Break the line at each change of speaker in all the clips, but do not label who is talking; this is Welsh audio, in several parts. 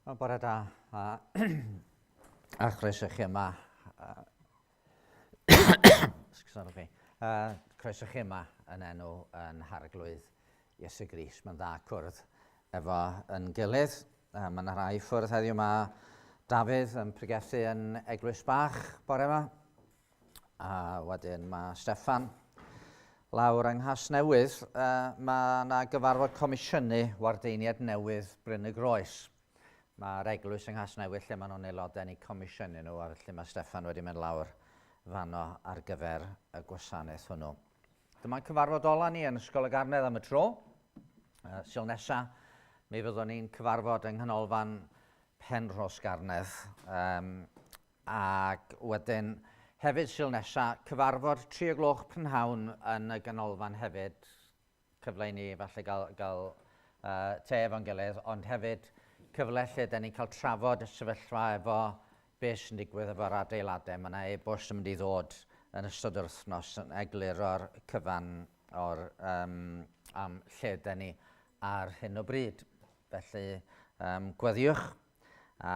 Wel, bore da, a, a chroeso chi yma. Sorry fi. Croeso chi yma yn enw yn Harglwydd Iesu Grist. Mae'n dda cwrdd efo yn gilydd. Mae yna rhai ffwrdd heddiw. Mae Dafydd yn pregethu yn Eglwys Bach bore yma. A wedyn mae Steffan lawr yng Nghasnewydd. Mae yna gyfarfod comisiynu wardeiniad newydd Bryn y Groes. Mae'r eglwys yng Nghasnewydd lle maen nhw'n aelodau yn eu comisiynu nhw, a felly mae Steffan wedi mynd lawr fanno ar gyfer y gwasanaeth hwnnw. Dyma'n cyfarfod ola ni yn Ysgol y Garnedd am y tro. Sul nesa, mi fyddwn ni'n cyfarfod yng Nghanolfan Penrhos Garnedd. Um, Ac wedyn, hefyd Sul nesa, cyfarfod 3 o gloch prynhawn yn y ganolfan hefyd. Cyfle i ni falle gael, gael uh, te efo'n gilydd, ond hefyd cyfle lle da ni'n cael trafod y sefyllfa efo beth sy'n digwydd efo'r adeiladau. Mae yna e-bost yn mynd i ddod yn ystod yr wythnos yn egluro'r cyfan o'r, um, am lle da ni ar hyn o bryd. Felly, um, gweddiwch A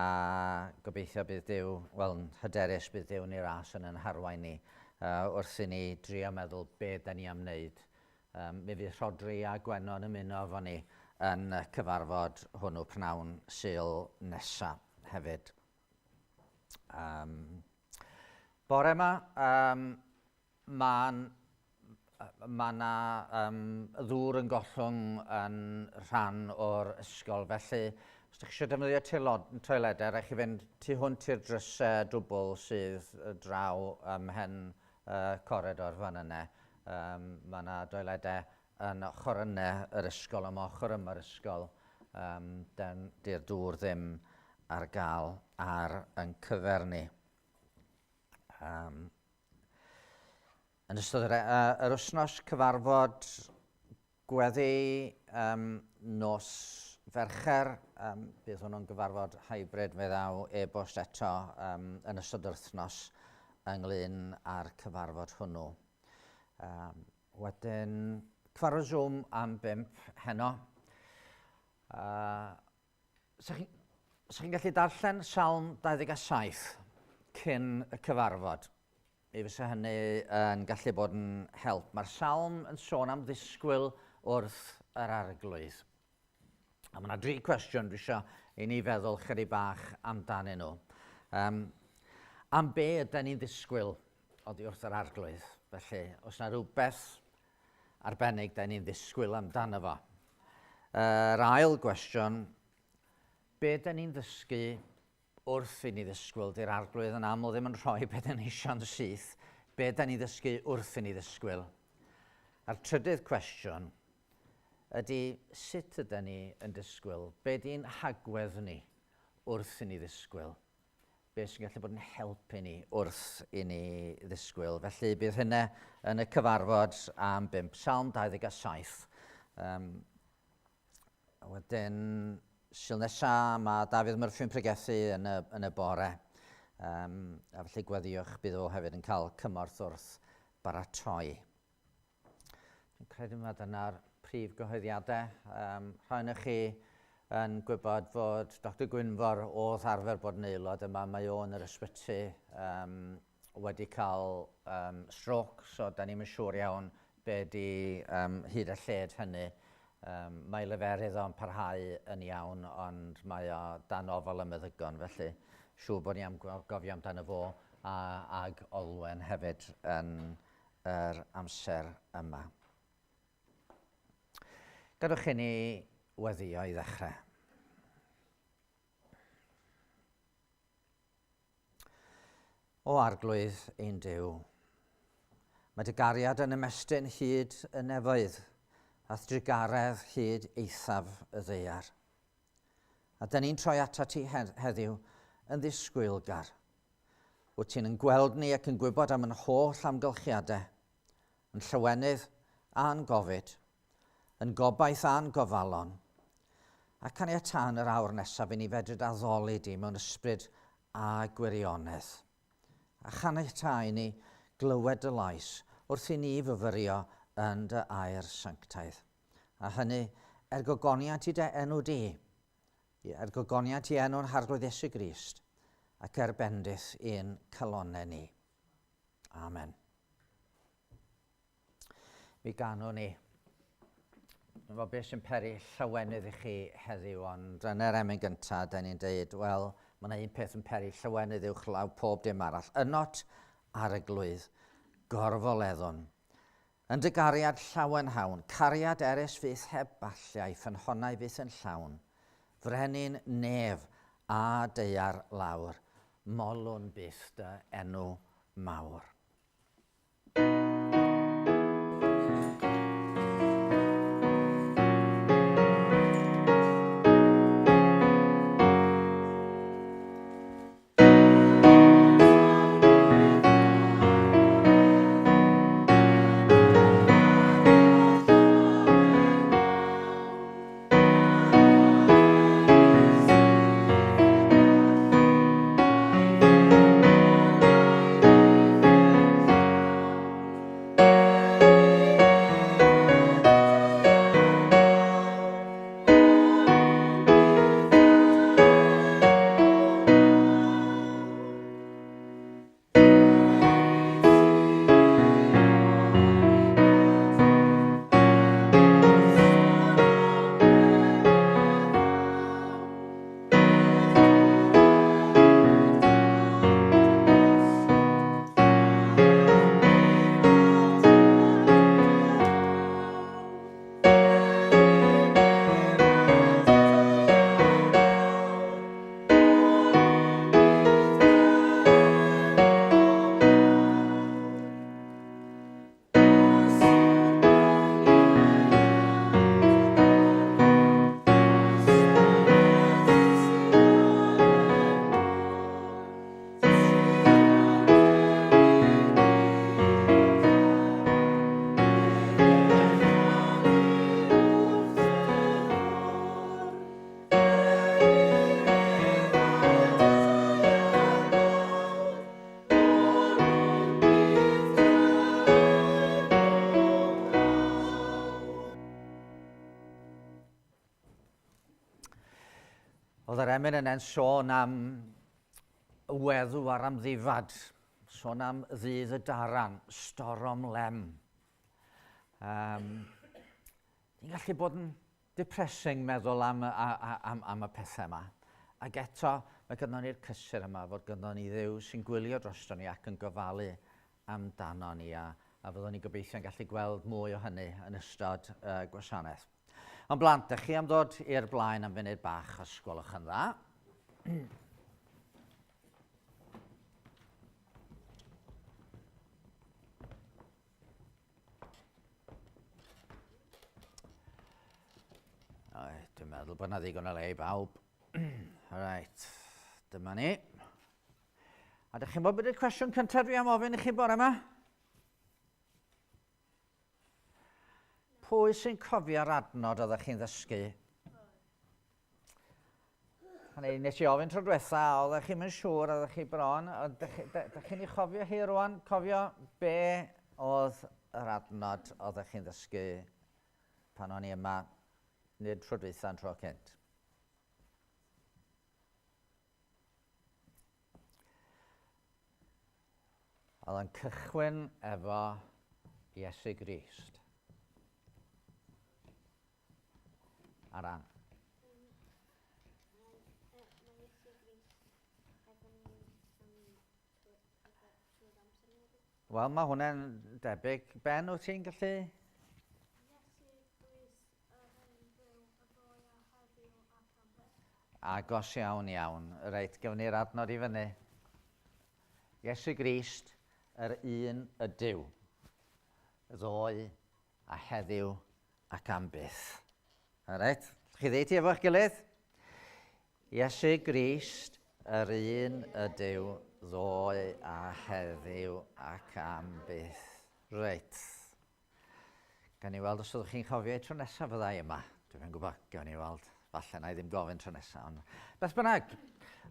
gobeithio bydd Duw, wel, yn hyderus bydd Duw yn ei ras yn yn harwain ni uh, wrth i ni drio meddwl be da ni am wneud. Um, mi fydd Rhodri a Gwenno yn ymuno efo ni yn y cyfarfod hwnnw pnawn Sul nesa hefyd. Um, bore yma, um, Mae'n mae yna um, ddŵr yn gollwng yn rhan o'r ysgol, felly os ydych chi eisiau defnyddio toiledau, rhaid chi fynd tu hwnt i'r drysau dwbl sydd draw ym mhen uh, coridor fan yna. Um, mae yna doiledau yn ochr yna yr ysgol, am ochr yma'r ysgol, um, di'r dŵr ddim ar gael ar yn cyfer ni. Um, yn ystod yr, uh, yr wythnos cyfarfod gweddi um, nos Fercher, um, bydd hwnnw'n gyfarfod hybrid, fe ddaw e-bost eto um, yn ystod yr wythnos ynglyn â'r cyfarfod hwnnw. Um, wedyn, cyfarfod Zoom am bimp heno. Uh, Sa chi'n sa chi gallu darllen Salm 27 cyn y cyfarfod? Mi fysa hynny yn gallu bod yn help. Mae'r salm yn sôn am ddisgwyl wrth yr arglwydd. A mae yna dri cwestiwn dwi eisiau i ni feddwl chydig bach amdanyn nhw. Um, am be ydy ni'n ddisgwyl oddi wrth yr arglwydd? Felly, os yna rhywbeth arbennig da ni'n ddisgwyl amdano fo. Yr ail gwestiwn, be da ni'n ddysgu wrth i ni ddisgwyl? Di'r arglwydd yn aml ddim yn rhoi be da ni eisiau'n syth. Be da ni'n ddysgu wrth i ni ddisgwyl? A'r trydydd cwestiwn ydy sut ydy ni yn disgwyl? Be di'n hagwedd ni wrth i ni ddisgwyl? beth sy'n gallu bod yn help i ni wrth i ni ddisgwyl. Felly bydd hynny yn y cyfarfod am 5, Salm 27. Um, wedyn, Sul nesa, mae Dafydd Murphy'n pregethu yn y, yn y bore. Um, a felly gweddiwch, bydd o hefyd yn cael cymorth wrth baratoi. Dwi'n credu mai dyna'r prif gyhoeddiadau. Um, rhai ohonoch chi yn gwybod fod Dr Gwynfor oedd arfer bod yn aelod yma, mae o yn yr ysbyty um, wedi cael um, stroke, so da ni'n siŵr iawn be di um, hyd a lled hynny. Um, mae leferydd o'n parhau yn iawn, ond mae o dan ofal y meddygon, felly siŵr bod ni am gofio amdano fo a, ag Olwen hefyd yn yr amser yma. Gadwch i ni weddio i ddechrau. O Arglwydd ein Duw, mae dy gariad yn ymestyn hyd y nefoedd, a'th drugaredd hyd eithaf y ddaear. A dyn ni'n troi atat ti heddiw yn ddisgwylgar. Wyt ti'n yn gweld ni ac yn gwybod am yn holl amgylchiadau, yn llawenydd a'n gofid, yn gobaith a'n gofalon, a caniatâ yn yr awr nesaf i ni fedru addoli di mewn ysbryd a gwirionedd. A chaniatâ i ni glywed dy lais wrth i ni fyfyrio yn dy air sanctaidd. A hynny er gogoniant i dy enw di. Er gogoniant i enw'n Harglwydd Iesu Grist, ac er bendith i'n calonnau ni. Amen. Mi ganwn ni. Dwi'n gwybod beth sy'n peri llawenydd i chi heddiw, ond yn yr emyn gyntaf, da ni'n deud, wel, mae yna un peth yn peri llawenydd uwchlaw pob dim arall. Ynot ar y glwydd, gorfoleddwn. Yn dy gariad llawen hawn, cariad erys fyth heb balliau, ffynhonnau fyth yn llawn. Frenin nef a daear lawr, molwn byth dy enw mawr. Oedd yr emyn yna'n sôn am y weddw a'r amddifad, sôn am ddydd y daran, storom lem. Um, ni'n gallu bod yn depressing meddwl am, am, am y pethau yma. Ac eto, mae gynnon ni'r cysur yma fod gynnon ni Dduw sy'n gwylio drosto ni ac yn gofalu amdano ni, a, a fyddwn ni'n gobeithio'n gallu gweld mwy o hynny yn ystod y uh, gwasanaeth. Ond blant, dych chi am ddod i'r blaen am funud bach, os gwelwch yn dda. Dwi'n meddwl bod yna ddigon o le i bawb. Reit, dyma ni. A dych chi'n bod beth yw'r cwestiwn cyntaf dwi am ofyn i chi bore yma? Pwy sy'n cofio'r adnod oeddech chi'n ddysgu? Hynny, nes i ofyn tro diwetha, oeddech chi'n mynd siŵr, oeddech chi bron, dych chi'n ei chofio hi rwan? Cofio be oedd yr adnod oeddech chi'n ddysgu pan o'n i yma, nid tro dwytha, yn tro cynt? Oedd o'n cychwyn efo Iesu Grist. Aran. Wel, mae hwnna'n debyg. Ben, wyt ti'n gallu? Agos iawn, iawn. Reit, gawn ni'r adnod i fyny. Iesu Grist, yr un ydyw, ddoe a heddiw ac am byth. Reit, chi ddeud hi efo'ch gilydd? Iesu Grist, yr un ydyw, ddoe a heddiw ac am byth. Reit. Gawn ni weld os ydych chi'n cofio tro nesaf fydda i yma. Dwi'm yn gwybod, gawn ni weld. Falle na i ddim gofyn tro nesaf, ond beth bynnag.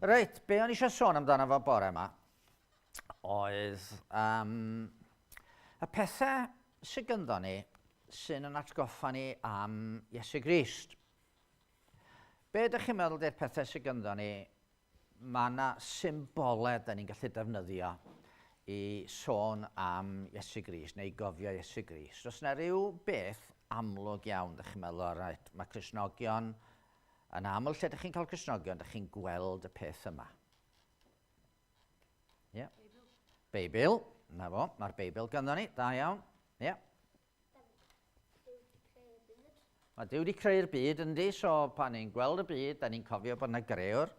Reit, be o'n i eisiau sôn amdano fo bore yma oedd um, y pethau sydd gynddo ni sy'n yn atgoffa ni am Iesu Grist. Be ydych chi'n meddwl di'r pethau sydd gynddo ni? Mae yna symbolau da ni'n gallu defnyddio i sôn am Iesu Grist neu i gofio Iesu Grist. Os yna rhyw beth amlwg iawn, ydych chi'n meddwl, reit, mae Cristnogion, yn aml lle ydych chi'n cael Cristnogion, ydych chi'n gweld y peth yma. Ie. Yeah. Beibl. Na fo, mae'r Beibl ganddo ni, da iawn. Ie. Yeah. Mae Duw wedi creu'r byd yndi, so pan ni'n gweld y byd, da ni'n cofio bod yna grëwr.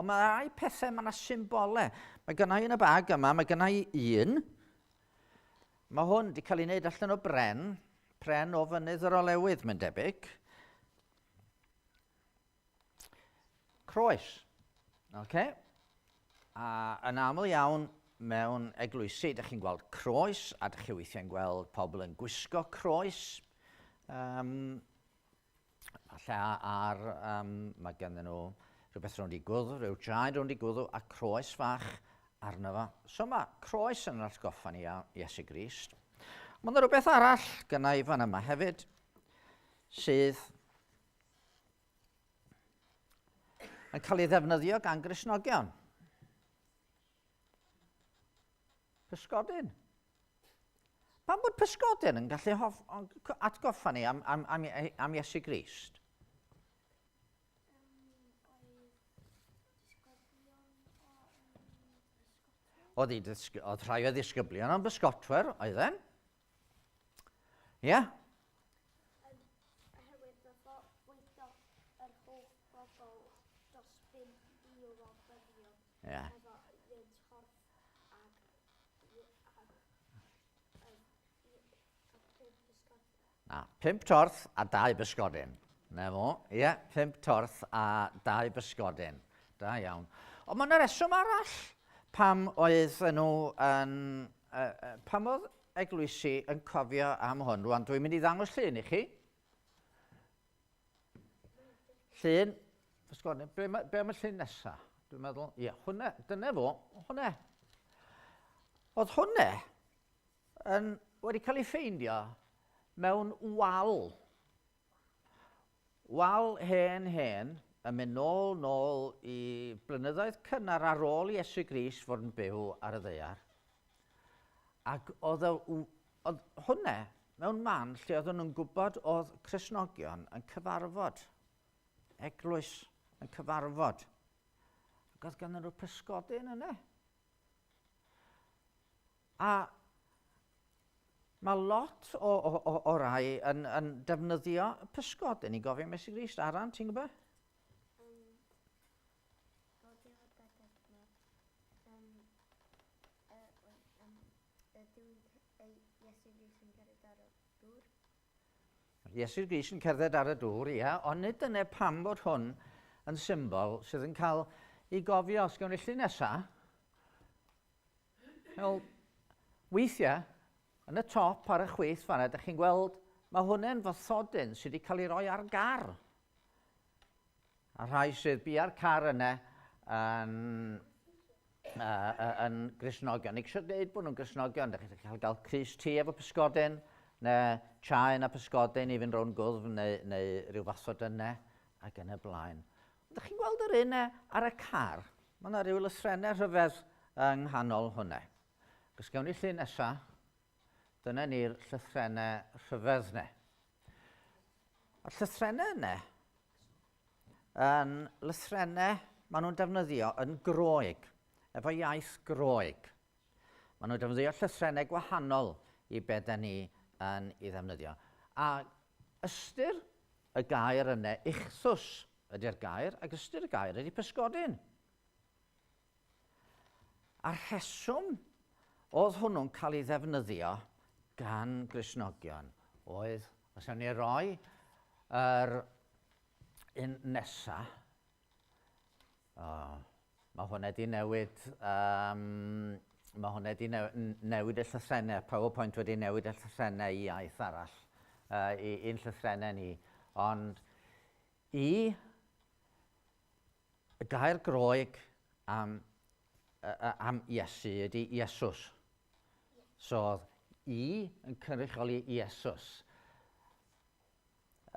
Ond mae rhai pethau, mae yna symbolau. Mae gynna i yn y bag yma, mae gynna i un. Mae hwn wedi cael ei wneud allan o bren, pren o fynydd yr olewydd, mae'n debyg. Croes. Okay. A yn aml iawn mewn eglwysi, ydych chi'n gweld croes, a ydych chi weithiau'n gweld pobl yn gwisgo croes. Um, falle ar, um, mae ganddyn nhw rhywbeth rownd i gwddw, rhyw draed rownd i gwddw, a croes fach arno fo. So mae croes yn atgoffa ni am Iesu Grist. Mae yna rhywbeth arall gyda i fan yma hefyd, sydd yn cael ei ddefnyddio gan Gristnogion. Pysgodyn. Pam bod pysgodyn yn gallu hoff, atgoffa ni am, am, am, am Iesu Grist? Oedd, oedd rhai o ddisgyblion yn bysgotwyr, oedden? Ie? Yeah?
Oherwydd nath o fwydo yr holl bobl dros 5,000 o ddynion yeah. efo un torth ag, ag, ag, ag pump bysgodyn.
Na, pump torth a dau bysgodyn. Na fo, ie, yeah, pump torth a dau bysgodyn. Da iawn. Ond mae yna reswm arall pam oedd nhw yn... Uh, pam oedd eglwysi yn cofio am hwn. Rwan, dwi'n mynd i ddangos llun i chi. Llun, ysgol, be, be am y llun nesa? Dwi'n meddwl, ie, yeah, hwnna, dyna fo, hwnna. Oedd hwnna yn, wedi cael ei ffeindio mewn wal. Wal hen hen yn mynd nôl nôl i blynyddoedd cynnar ar ôl Iesu Grist fod yn byw ar y ddaear. Ac oedd, y, oedd hwnna mewn man lle oedden nhw'n gwybod oedd Cristnogion yn cyfarfod, eglwys yn cyfarfod. Ac oedd ganddyn nhw pysgodyn yna. A mae lot o, o, o, o rai yn, yn defnyddio pysgod. Yn i gofio Messi Grist. Aran, ti'n gwybod? Iesu Grist yn cerdded ar y dŵr, ia, ond nid dyna pam bod hwn yn symbol sydd yn cael ei gofio. Os gawn ni llun nesaf, Wel, weithiau, yn y top ar y chwith fanna, ydych chi'n gweld, mae hwnna'n fathodyn sydd wedi cael ei roi ar gar. A rhai sydd bia'r car yna yn, uh, yn Gristnogion. Ni eisiau dweud bod nhw'n Gristnogion. Ydych chi'n cael gael Cris ti efo pysgodyn, neu chaen a pysgodyn i fynd rownd gwddf, neu, neu rhyw fath o yna, ac yn y blaen. Ydych chi'n gweld yr un ar y car? Mae yna rhyw lythrennau rhyfedd yng nghanol hwnna. Ac os gawn ni llun nesa, dyna ni'r llythrennau rhyfedd yna. A'r llythrennau yna yn lythrennau maen nhw'n defnyddio yn Groeg, efo iaith Groeg. Maen nhw'n defnyddio llythrennau gwahanol i be da ni yn ei ddefnyddio. A ystyr y gair yna, ichthus, ydy'r gair, ac ystyr y gair ydy pysgodyn. A'r rheswm oedd hwnnw'n cael ei ddefnyddio gan Gristnogion oedd, os ewn ni roi yr un nesa, oh, mae hwnna wedi newid, um, mae hwnna wedi newid y llythrennau, PowerPoint wedi newid y llythrennau i iaith arall, uh, i un llythrennau ni, ond i Y gair Groeg am, uh, am Iesu ydy Iesus. So oedd I yn cynrychioli Iesus.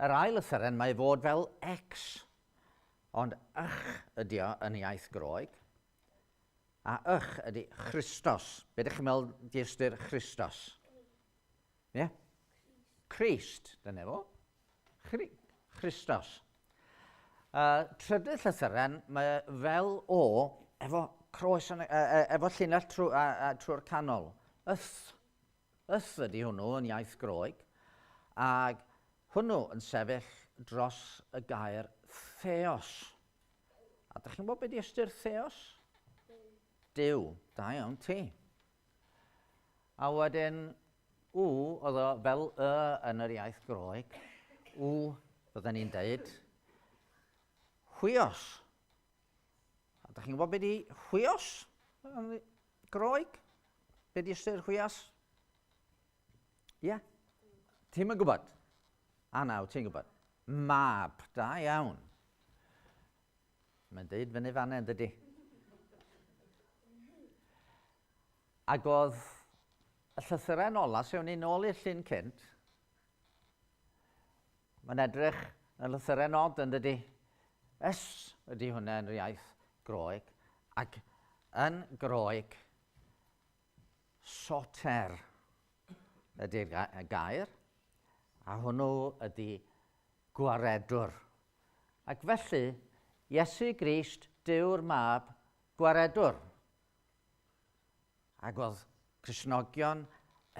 Yr ail lythyren mae fod fel X. Ond ych ydy o yn iaith Groeg. A ych ydy Christos. Be ydych chi'n meddwl di ystyr Christos? Ie? Yeah? Christ, dyna fo. Chri Christos. Trydydd llythyren, mae fel o, efo croes, yn, efo llinell trwy'r trwy canol. Ys. Ys ydy hwnnw yn iaith Groeg. Ac hwnnw yn sefyll dros y gair theos. A dych chi'n gwybod beth ydy ystyr theos? Duw. Da iawn ti. A wedyn, W, oedd o fel y yn yr iaith Groeg. W, bydden ni'n deud. Hwios. A dych chi'n gwybod beth ydy hwios yn Groeg? Be di ystyr hwios? Ie? Yeah. Ti'm yn gwybod? A naw, ti'n gwybod. Mab, da iawn. Mae'n deud fyny fanna, yn dydy? Ac oedd y llythyren ola, sef ni nôl i'r llun cynt, mae'n edrych yn lythyren od yn dydy. S ydy hwnna yn yr iaith Groeg, ac yn Groeg, soter ydy'r gair, a hwnnw ydy gwaredwr. Ac felly, Iesu Grist, Duw'r Mab, gwaredwr. Ac oedd Cristnogion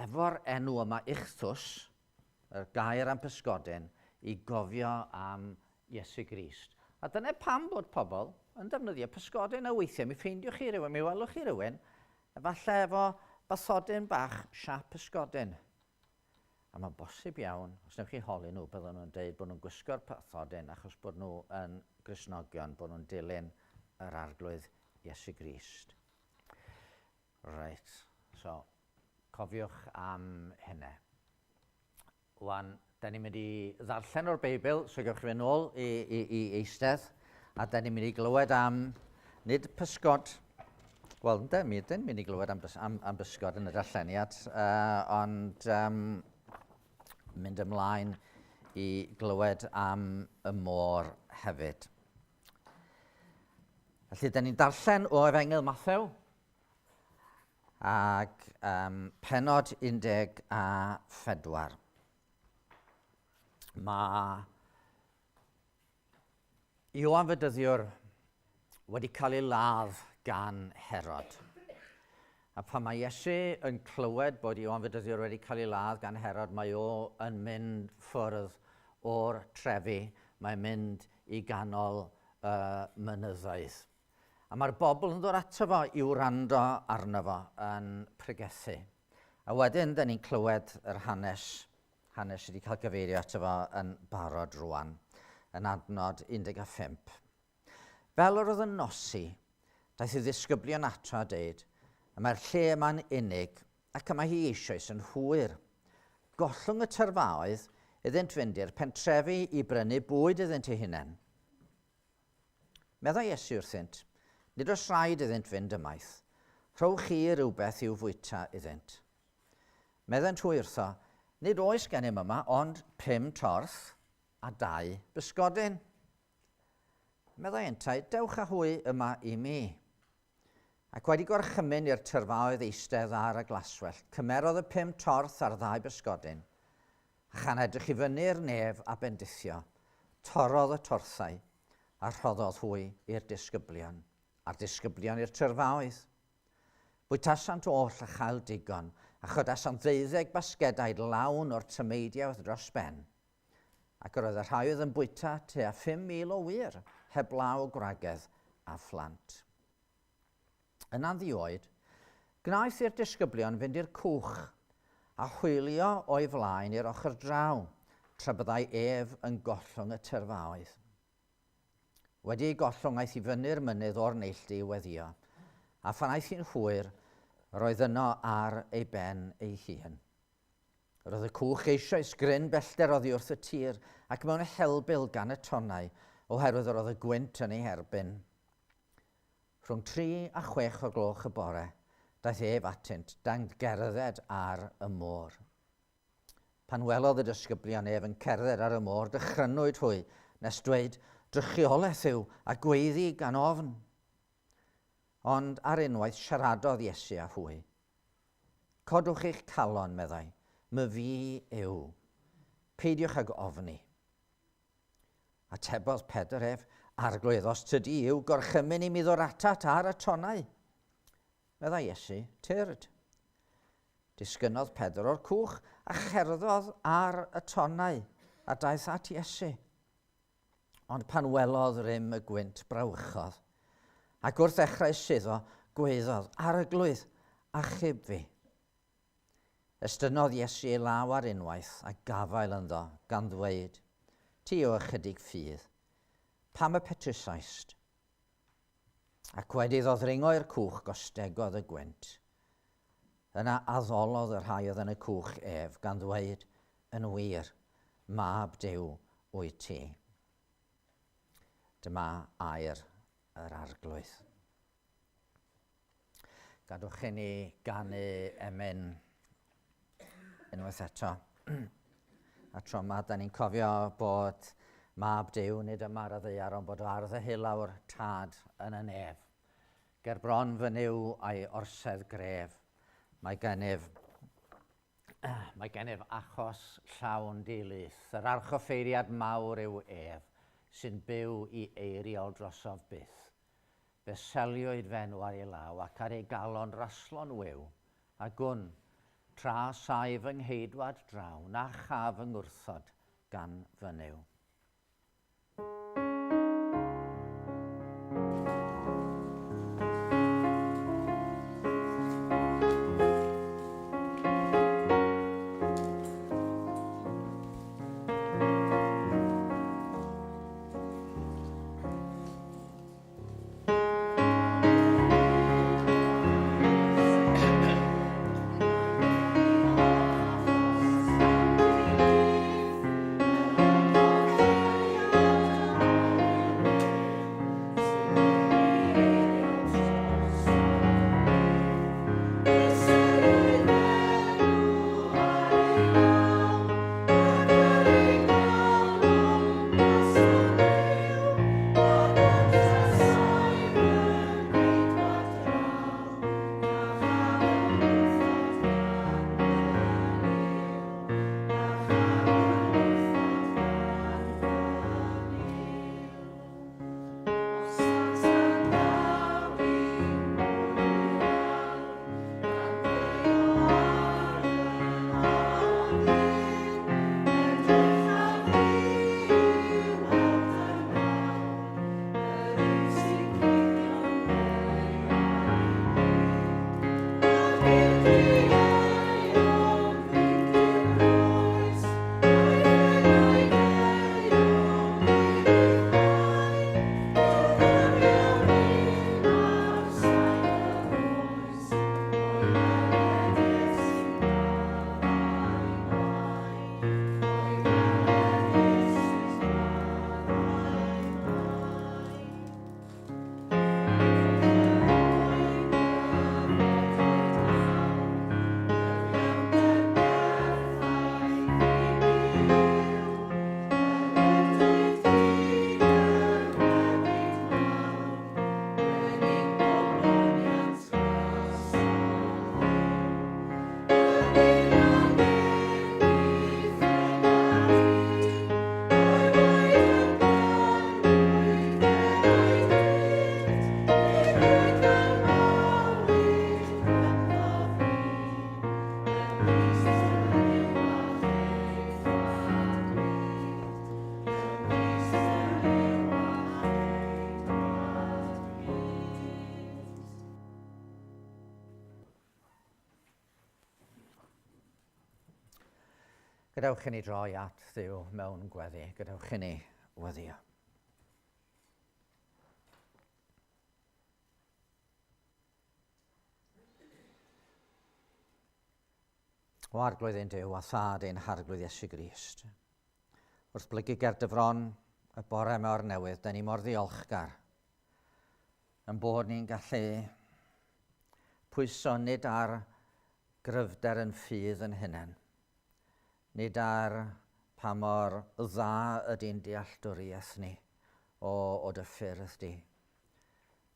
efo'r enw yma Ichthus, yr gair am pysgodyn, i gofio am Iesu Grist. A dyna pam bod pobl yn defnyddio pysgodyn, a weithiau mi ffeindiwch chi rhywun, mi welwch chi rhywun, efallai efo bathodyn bach siap pysgodyn. A mae'n bosib iawn, os newch chi holi nhw, bydden nhw'n deud bod nhw'n gwisgo'r bathodyn achos bod nhw yn Gristnogion, bod nhw'n dilyn yr Arglwydd Iesu Grist. Reit, so cofiwch am hynny. Wan, da ni'n mynd i ddarllen o'r Beibl, so gewch chi fynd nôl i, i, i eistedd, a da ni'n mynd i glywed am, nid pysgod, wel, ynde, mi ydyn mynd i glywed am, am, am bysgod yn y darlleniad, ond mynd ymlaen i glywed am y môr hefyd. Felly, da ni'n darllen o Efengyl Mathew, ac penod 14. Mae Ioan Fedyddiwr wedi cael ei ladd gan Herod. A pan mae Iesu yn clywed bod Ioan Fedyddiwr wedi cael ei ladd gan Herod, mae o yn mynd ffwrdd o'r trefi, mae'n mynd i ganol y mynyddoedd. A mae'r bobl yn dod ato fo i wrando arno fo yn pregethu. A wedyn, da ni'n clywed yr hanes, hanes sydd wedi cael gyfeirio ato fo yn barod rwan, yn adnod 15. Fel yr oedd yn nosi, daeth ei ddisgyblion ato a deud, y mae'r lle yma'n unig, ac y mae hi eisoes yn hwyr. Gollwng y tyrfaoedd iddynt fynd i'r pentrefi i brynu bwyd iddynt eu hunain. Meddai Iesu wrthynt, Nid oes rhaid iddynt fynd ymaith. Rhowch chi rywbeth i'w fwyta iddynt. Meddent hwy wrtho, Nid oes gennym yma ond pum torth a dau bysgodyn. Meddai yntau, Dewch â hwy yma i mi. Ac wedi gorchymyn i'r tyrfaoedd eistedd ar y glaswellt, cymerodd y pum torth a'r ddau bysgodyn, a chan edrych i fyny'r nef a bendithio, torrodd y torthau, a rhoddodd hwy i'r disgyblion, a'r disgyblion i'r tyrfaoedd. Bwytasant oll a chael digon, a chodasant ddeuddeg basgedaid lawn o'r tameidiau oedd dros ben. Ac yr oedd y rhai oedd yn bwyta tua 5,000 o wŷr, heblaw gwragedd a phlant. Yna'n ddioed, gwnaeth i'r disgyblion fynd i'r cwch a hwylio o'i flaen i'r ochr draw, tra byddai ef yn gollwng y tyrfaoedd. Wedi ei gollwng aeth i fyny'r mynydd o'r neilltu i weddïo, a phan aeth hi'n hwyr, yr oedd yno ar ei ben ei hun. Yr oedd y cwch eisoes gryn bellter oddi wrth y tir ac mewn helbul gan y tonnau, oherwydd yr oedd y gwynt yn ei herbyn. Rhwng 3 a 6 o'r gloch y bore, daeth ef atynt, dan gerdded ar y môr. Pan welodd y disgyblion ef yn cerdded ar y môr, dychrynwyd hwy, nes dweud, Drychiolaeth yw, a gweiddi gan ofn. Ond ar unwaith siaradodd Iesu â hwy. Codwch eich calon, meddai, my fi yw. Peidiwch ag ofni. Atebodd Pedr ef, Arglwydd, os tydi yw, gorchymyn i mi ddod atat ar y tonnau. Meddai Iesu, Tyrd. Disgynnodd Pedr o'r cwch a cherddodd ar y tonnau a daeth at Iesu. Ond pan welodd rym y gwynt brawychodd, ac wrth ddechrau suddo, gwaeddodd, Arglwydd, achub fi. Estynnodd Iesu ei law ar unwaith a gafael ynddo, gan ddweud, Ti o ychydig ffydd, pam y petrusaist? Ac wedi iddo ddringo i'r cwch, gostegodd y gwynt. Yna addolodd y rhai oedd yn y cwch ef, gan ddweud, Yn wir, mab Duw wyt ti. Dyma air yr Arglwydd. Gadwch i ni ganu emyn unwaith eto. A tro yma, da ni'n cofio bod mab Duw nid yma ar y ddaear, ond bod o ar ddeheulaw'r Tad yn y nef. Ger bron fy Nuw a'i orsedd gref, mae gennyf Mae gennyf achos llawn dilys. Yr archoffeiriad mawr yw ef, sy'n byw i eiriol drosof byth. Fe seliwyd f'enw ar ei law ac ar ei galon raslon wiw, a gwn, tra saif fy ngheidwad draw, na chaf fy ngwrthod gan fy Nuw. Gadewch i ni droi at Dduw mewn gweddi. Gadewch i ni weddio. O Arglwydd ein Duw a Thad ein Harglwydd Iesu Grist. Wrth blygu ger dy fron y bore yma o'r newydd, da ni mor ddiolchgar yn bod ni'n gallu pwyso nid ar gryfder yn ffydd yn hunain, nid ar pa mor dda ydy'n dealltwriaeth ni, o, o dy ffyrdd di.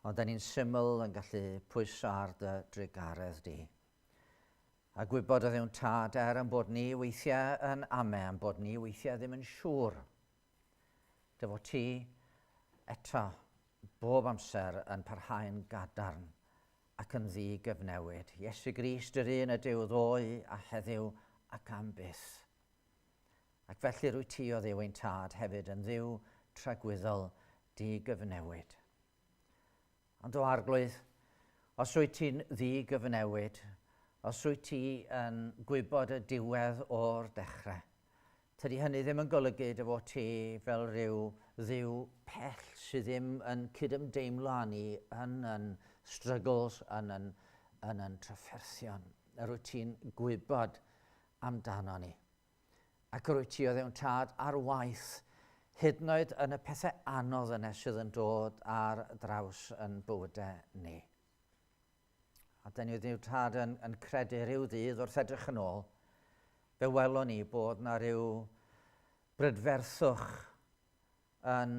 Ond da ni'n syml yn gallu pwyso ar dy drugaredd di. A gwybod o ddiwn tad er yn bod ni weithiau yn ame, yn bod ni weithiau ddim yn siŵr. Dy fod ti eto bob amser yn parhau'n gadarn ac yn ddi-gyfnewid. Iesu Grist yr un ydyw ddoe a heddiw ac am byth. Ac felly rwy ti o Dduw ein tad hefyd yn Dduw tragwyddol di-gyfnewid. Ond o Arglwydd, os wyt ti'n ddi-gyfnewid, os wyt ti yn gwybod y diwedd o'r dechrau, tydi hynny ddim yn golygu dy fod ti fel rhyw dduw pell sydd ddim yn cydymdeimlo â ni yn yn struggles, yn yn, yn, yn trafferthion. Yr wyt ti'n gwybod amdano ni. Ac yr wyt ti o ddewn tad ar waith, hyd yn oed yn y pethau anodd yna sydd yn dod ar draws yn bywydau ni. A dyn ni ddiw tad yn, yn credu rhyw ddydd wrth edrych yn ôl, fe welon ni bod na rhyw brydferthwch yn,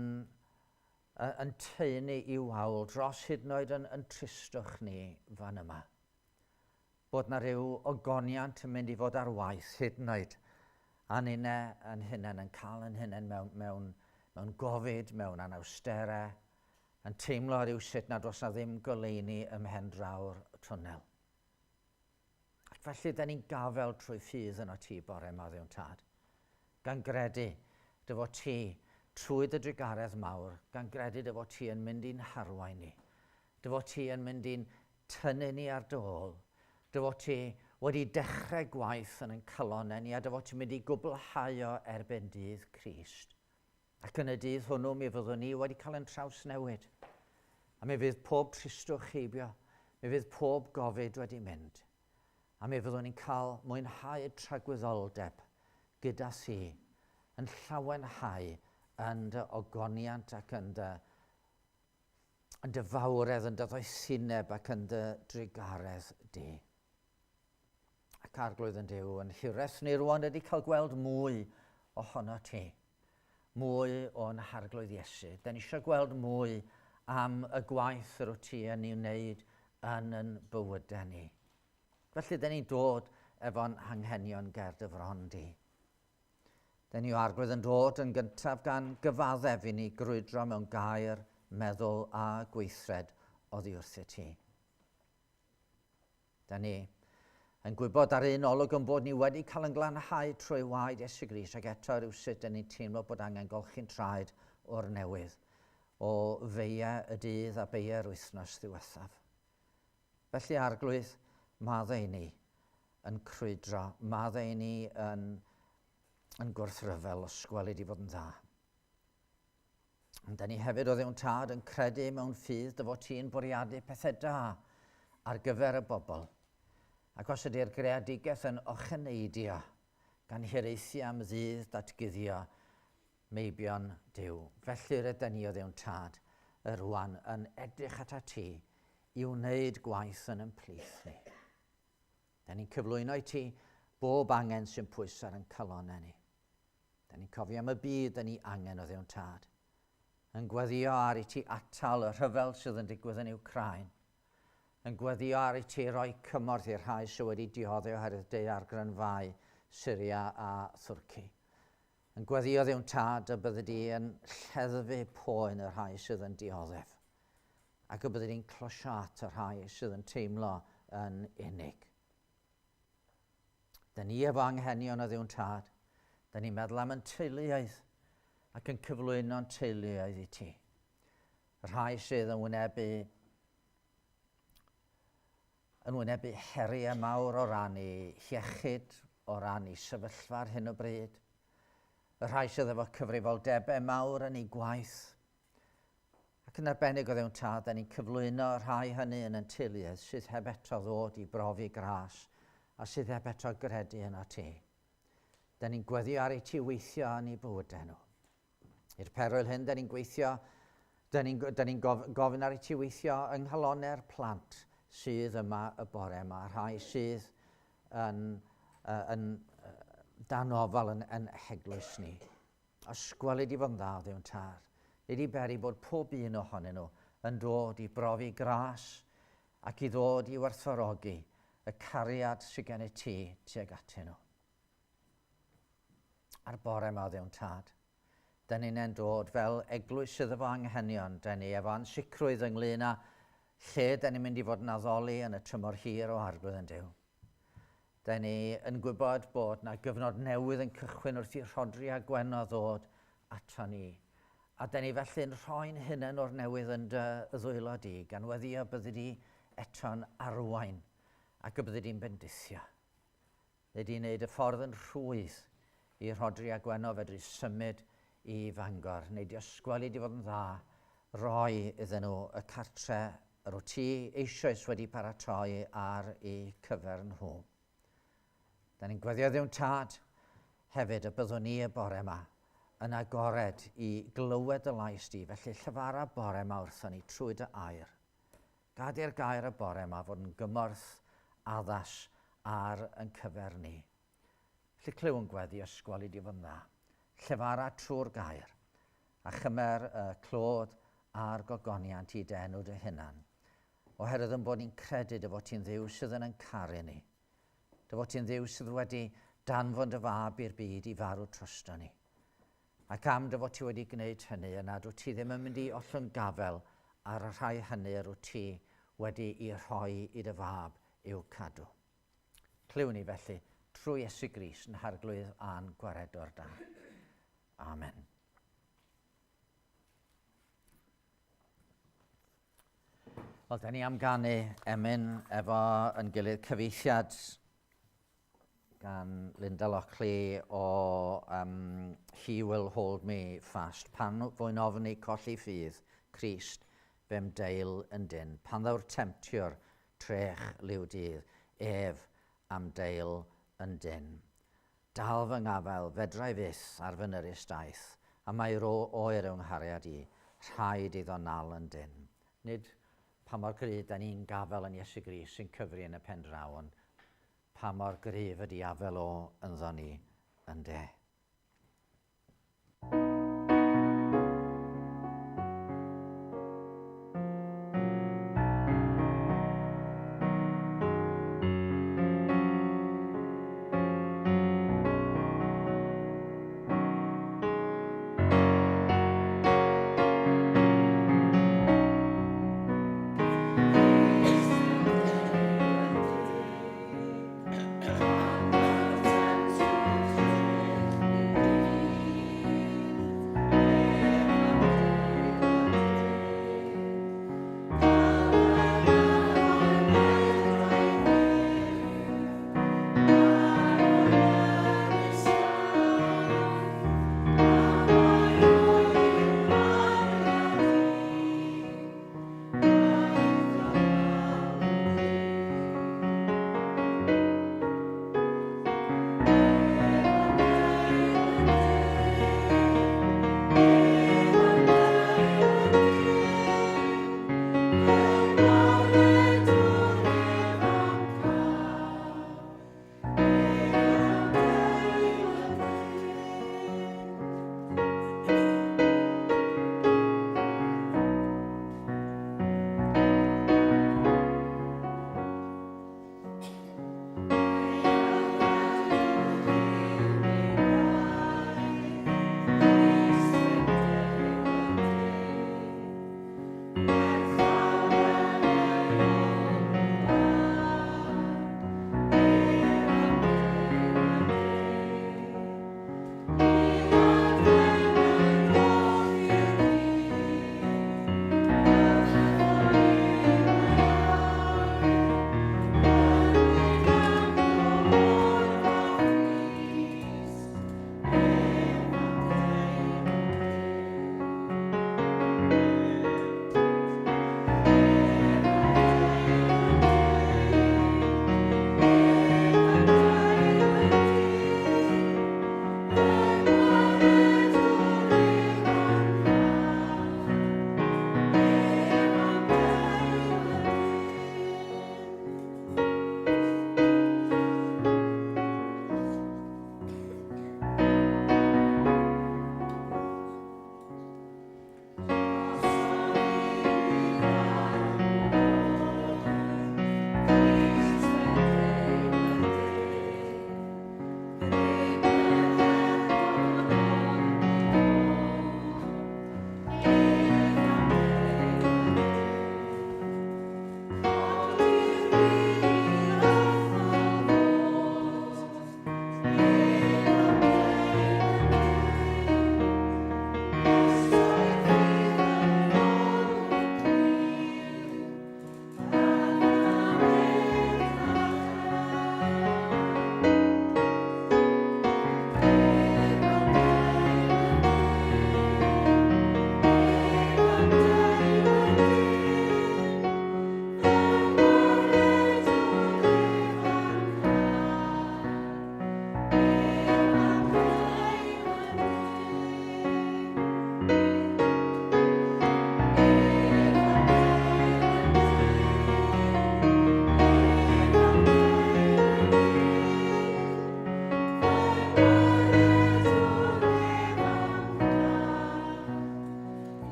yn taenu i'w wawl dros hyd yn oed yn, yn tristwch ni fan yma. Bod 'na ryw ogoniant yn mynd i fod ar waith hyd yn oed, a ninne yn hunain yn cael yn hunain mewn, mewn, mewn gofid, mewn anawsterau, yn teimlo rhywsut nad oes 'na ddim goleuni ym mhen draw'r twnnel. Ac felly, da ni'n gafael trwy ffydd yno ti bore yma, Dduw'n Tad, gan gredu dy fod ti, trwy dy drugaredd mawr, gan gredu dy fod ti yn mynd i'n harwain ni, dy fod ti yn mynd i'n tynnu ni ar dy ôl, dy fod ti wedi dechrau gwaith yn ein calonnau ni a dy fod ti'n mynd i gwblhau o erbyn dydd Crist. Ac yn y dydd hwnnw mi fyddwn ni wedi cael ein trawsnewid. A mi fydd pob tristwch heibio, mi fydd pob gofid wedi mynd. A mi fyddwn ni'n cael mwynhau tragwyddoldeb gyda thi, yn llawenhau yn dy ogoniant ac yn dy yn dy fawredd, yn dy ddoethineb ac yn dy drugaredd di. Ac Arglwydd yn Duw, yn hiraeth ni rwan ydy cael gweld mwy ohono ti, mwy o'n Harglwydd Iesu. Da ni eisiau gweld mwy am y gwaith yr wyt ti yn ei wneud yn yn bywydau ni. Felly, da ni'n dod efo'n hanghenion ger dy fron di. Dyn ni o Arglwydd yn dod yn gyntaf gan gyfaddef i ni grwydro mewn gair, meddwl a gweithred oddi wrthyt ti. Dyn ni yn gwybod ar un olwg yn bod ni wedi cael yn glanhau trwy waed Iesu Grist ac eto rhywsut dyn ni'n teimlo bod angen golchi'n traed o'r newydd o feiau y dydd a beiau'r wythnos ddiwethaf. Felly, Arglwydd, maddau i ni yn crwydro, maddau i ni yn, yn gwrthryfel os gweli di fod yn dda. Ond da ni hefyd o ddewn tad yn credu mewn ffydd dy fod ti'n bwriadu pethau da ar gyfer y bobl. Ac os ydy'r greadigaeth yn ocheneidio, gan hiraethu am ddydd datguddio Meibion Duw, felly rydyn ni o Dduw'n Tad y rwan yn edrych atat ti i wneud gwaith yn yn plith ni. Da ni'n cyflwyno i ti bob angen sy'n pwyso ar yn calonnau ni. Da ni'n cofio am y byd da ni angen o Dduw'n Tad. Yn gweddio ar i ti atal y rhyfel sydd yn digwydd yn Wcráin. Yn gweddio ar i ti roi cymorth i'r rhai sydd wedi dioddef oherwydd daeargrynfâu Syria a Thwrci. Yn gweddïo Dduw'n Tad y byddi di yn lleddfu poen y rhai sydd yn dioddef, ac y byddi di'n closio at y rhai sydd yn teimlo yn unig. Dyn ni efo anghenion o Dduw'n Tad. Dyn ni'n meddwl am yn teuluoedd ac yn cyflwyno'n teuluoedd i ti. Y rhai sydd yn wynebu yn wynebu heriau mawr o ran eu hiechyd, o ran eu sefyllfa ar hyn o bryd, y rhai sydd efo cyfrifoldebau mawr yn eu gwaith, ac yn arbennig o ddewn tad, da ni'n cyflwyno y rhai hynny yn yn teuluoedd sydd heb eto ddod i brofi gras a sydd heb eto gredu yno ti. Da ni'n gweddio ar i ti weithio yn eu bywydau nhw. I'r perwyl hyn, da ni'n gweithio, da ni'n da ni gof, gofyn ar i ti weithio yng nghalonnau'r plant sydd yma y bore yma, rhai sydd yn, yn, dan ofal yn, yn heglwys ni. Os gweli di fod yn dda, Dduw'n Tad, Nei di beri bod pob un ohonyn nhw yn dod i brofi gras ac i ddod i werthfawrogi y cariad sydd gennyt ti tuag atyn nhw. A'r bore yma, Dduw'n Tad, dyn ni'n dod fel eglwys sydd efo anghenion, dyn ni efo ansicrwydd ynglyn â lle dyn ni'n mynd i fod yn addoli yn y tymor hir o Arglwydd yn Duw. Dyn ni yn gwybod bod na gyfnod newydd yn cychwyn wrth i Rhodri a Gwenno ddod ato ni. A dyn ni felly'n rhoi'n hunain o'r newydd yn dy ddwylo di, gan weddio byddi di eto'n arwain ac y byddi di'n bendithio. Neu di wneud y ffordd yn rhwydd i Rhodri a Gwenno fedru symud i Fangor. Neu di ysgweli di fod yn dda, roi iddyn nhw y cartre yr wyt ti eisoes wedi paratoi ar eu cyfer nhw. Da ni'n gweddio Dduw'n Tad hefyd y byddwn ni y bore yma yn agored i glywed y lais di, felly llefara bore yma wrthon ni trwy dy air. Gad i'r gair y bore yma fod yn gymorth addas ar yn cyfer ni. Felly clyw yn gweddi ysgwel i di fod yn dda. Llefara trwy'r gair, a chymer y clod a'r gogoniant i dy enw dy hunan, oherwydd yn bod ni'n credu dy fod ti'n Dduw sydd yn ein caru ni, dy fod ti'n Dduw sydd wedi danfon dy fab i'r byd i farw drosto ni. Ac am dy fod ti wedi gwneud hynny, yna dwyt ti ddim yn mynd i ollwng gafel ar y rhai hynny yr wyt ti wedi i rhoi i dy fab i'w cadw. Clywn ni felly trwy Iesu Grist yn Harglwydd a'n Gwaredwr da. Amen. Wel, da ni am ganu emyn efo yn gilydd cyfeithiad gan Linda Lockley o um, He Will Hold Me Fast. Pan fwy'n ofni colli ffydd, Crist, fe'm deil yn dyn. Pan ddaw'r temtiwr trech liw dydd, ef am deil yn dyn. Dal fy ngafael, fedrai fyth ar fy nyrus daith, a mae ro oer yw nghariad i, rhaid iddo nal yn dynn. Nid pa mor gryf da ni'n gafael yn Iesu Grist sy'n cyfri yn y pen draw, ond pa mor gryf ydi afel o ynddo ni, ynde.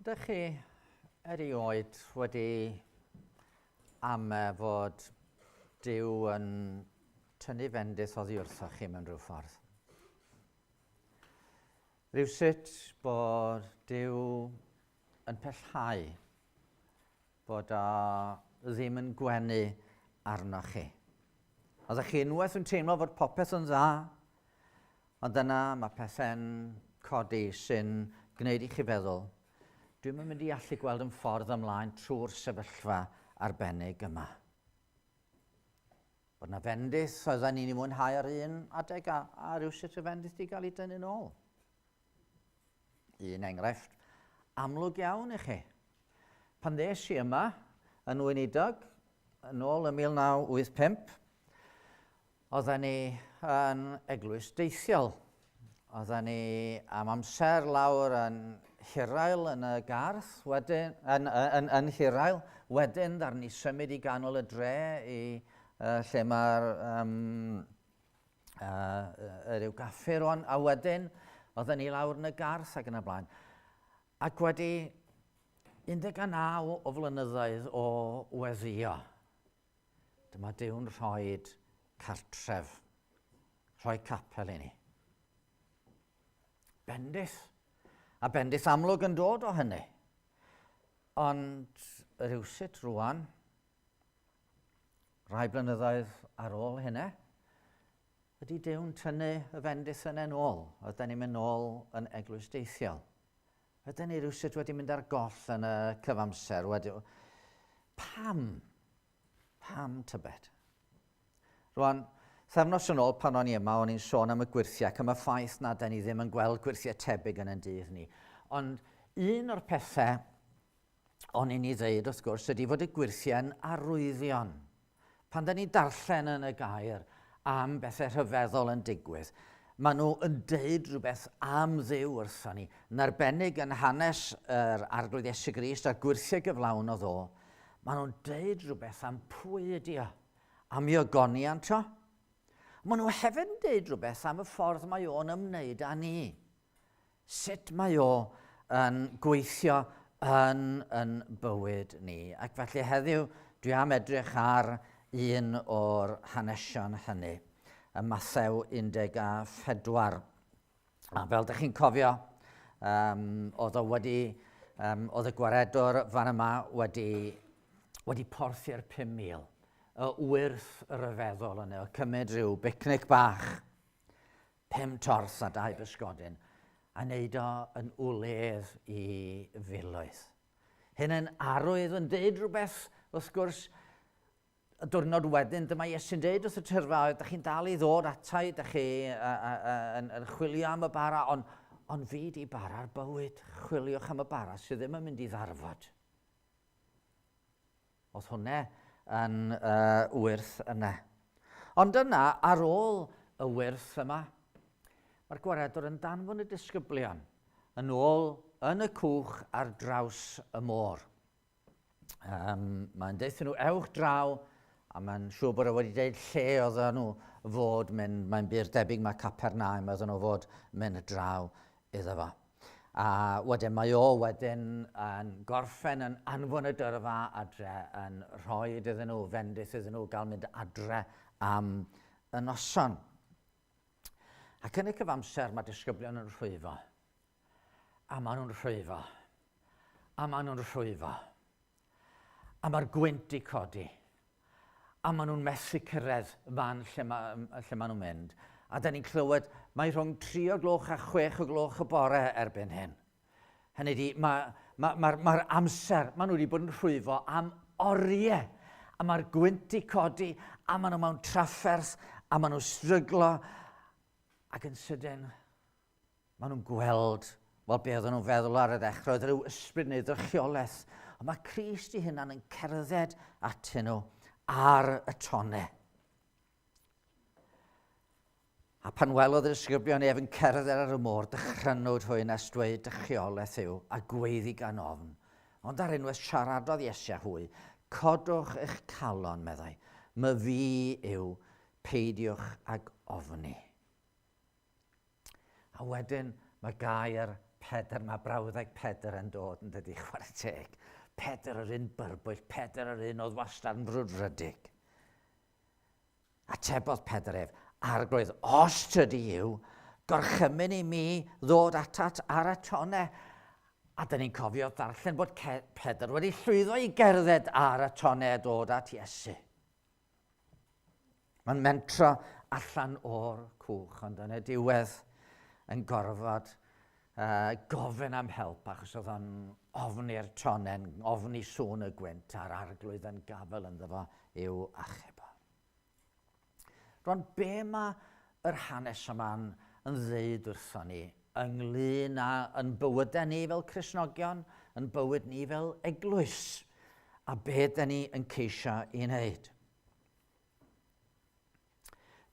Ydych chi erioed wedi ame fod Duw yn tynnu fendith oddi wrthoch chi mewn rhyw ffordd? Rhywsut bod Duw yn pellhau, bod o ddim yn gwenu arnoch chi. Oeddech chi unwaith yn teimlo fod popeth yn dda, Ond yna mae pethau'n codi sy'n gwneud i chi feddwl, dwi'm yn mynd i allu gweld yn ffordd ymlaen trwy'r sefyllfa arbennig yma. Bod na fendith oedden ni'n ei mwynhau ar un adeg a, a rhywsut y fendith di gael ei dynnu'n ôl. Un enghraifft amlwg iawn i chi. Pan ddes i yma yn weinidog yn ôl yn 1985, Oedden ni yn eglwys deithiol. Oedden ni am amser lawr yn Hirael yn y garth, wedyn, yn, yn, yn Hirael, wedyn ddaru ni symud i ganol y dre i uh, lle mae'r um, uh, yr yw gaffi rwan, a wedyn oedden ni lawr yn y garth ac yn y blaen. Ac wedi 19 o flynyddoedd o weddio, Dyma Duw'n rhoi cartref, rhoi capel i ni. Bendith. A bendith amlwg yn dod o hynny. Ond rhywsut rwan, rhai blynyddoedd ar ôl hynny, ydy Duw'n tynnu y fendith yna yn ôl. Oedden ni'n mynd nôl yn eglwys deithiol. Ydyn ni rhywsut wedi mynd ar goll yn y cyfamser? Wedi... Pam? Pam tybed? Rwan, thefnos yn ôl pan o'n i yma, o'n i'n sôn am y gwyrthiau ac am y ffaith na da ni ddim yn gweld gwyrthiau tebyg yn ein dydd ni. Ond un o'r pethau o'n i'n ei ddeud, wrth gwrs, ydy fod y gwyrthiau'n arwyddion. Pan da ni'n darllen yn y gair am bethau rhyfeddol yn digwydd, maen nhw yn deud rhywbeth am Dduw wrthon ni, yn arbennig yn hanes yr Arglwydd Iesu Grist a'r gwyrthiau gyflawn o, maen nhw'n deud rhywbeth am pwy ydy o, am ei ogoniant o. Maen nhw hefyd yn deud rhywbeth am y ffordd mae o'n ymwneud â ni. Sut mae o yn gweithio yn yn bywyd ni. Ac felly heddiw dwi am edrych ar un o'r hanesion hynny, y Mathew 14. A fel dych chi'n cofio, um, oedd o wedi, um, oedd y gwaredwr fan yma wedi, wedi porthi'r 5,000. Y wyrth ryfeddol yna, o cymryd rhyw bicnic bach 5 torth a 2 bysgodyn, a wneud o yn wledd i filoedd. Hyn yn arwydd yn deud rhywbeth, wrth gwrs, y diwrnod wedyn, dyma Iesu'n deud wrth y tyrfa, ydych chi'n dal i ddod atai, ydych chi yn, yn chwilio am y bara, ond on fi di bara'r bywyd, chwiliwch am y bara sydd ddim yn mynd i ddarfod. Oedd hwnna yn uh, wyrth yna. Ond yna, ar ôl y wyrth yma, mae'r gwaredwr yn danfon y disgyblion yn ôl yn y cwch ar draws y môr. Um, mae'n deuthyn nhw, ewch draw, a mae'n siŵr bod e wedi dweud lle oedden nhw fod mynd, mae'n bur debyg mae Capernaum oedden nhw fod mynd draw iddo fo. A wedyn mae o wedyn yn gorffen yn anfon y dyrfa adre, yn rhoi iddyn nhw, fendith iddyn nhw gael mynd adre am y noson. Ac yn y cyfamser mae disgyblion yn rhwyfo. A maen nhw'n rhwyfo. A maen nhw'n rhwyfo. A mae'r gwynt i codi. A maen nhw'n methu cyrraedd y fan lle, ma, lle maen nhw'n mynd. A da ni'n clywed, mae rhwng 3 o gloch a 6 o gloch y bore erbyn hyn. Hynny di, mae'r ma, ma, ma, ma amser, maen nhw wedi bod yn rhwyfo am oriau. A mae'r gwynt i codi, a maen nhw mewn trafferth, a maen nhw'n stryglo. Ac yn sydyn, Maen nhw'n gweld, wel, be oedden nhw'n feddwl ar y ddechrau, oedd rhyw ysbryd neu ddrychiolaeth. Ond mae Crist ei hunan yn cerdded atyn nhw ar y tonnau. A pan welodd y disgyblion ef yn cerdded ar y môr, dychrynwyd hwy nes dweud dychiolaeth yw, a gweiddi gan ofn. Ond ar unwaith siaradodd Iesu â hwy, codwch eich calon, meddai, my fi yw, peidiwch ag ofni. A wedyn mae gair Pedr, mae brawddeg Pedr yn dod yn dydy chwarae teg. Pedr yr un byrbwyll, Pedr yr un oedd wastad yn frwdfrydig. Atebodd Pedr ef, Arglwydd, os tydi yw, gorchymyn i mi ddod atat ar y tone. A dyn ni'n cofio ddarllen bod Pedr wedi llwyddo i gerdded ar y tone a dod at Iesu. Mae'n mentro allan o'r cwch, ond yn y diwedd yn gorfod uh, gofyn am help achos oedd o'n ofni'r tonen, ofni sŵn y gwynt a'r arglwydd yn gafel ynddo fo i'w achub o. Rwan, be mae yr hanes yma'n yn ddeud wrthon ni ynglyn â yn bywydau ni fel Cristnogion, yn bywyd ni fel eglwys, a be da ni yn ceisio i wneud?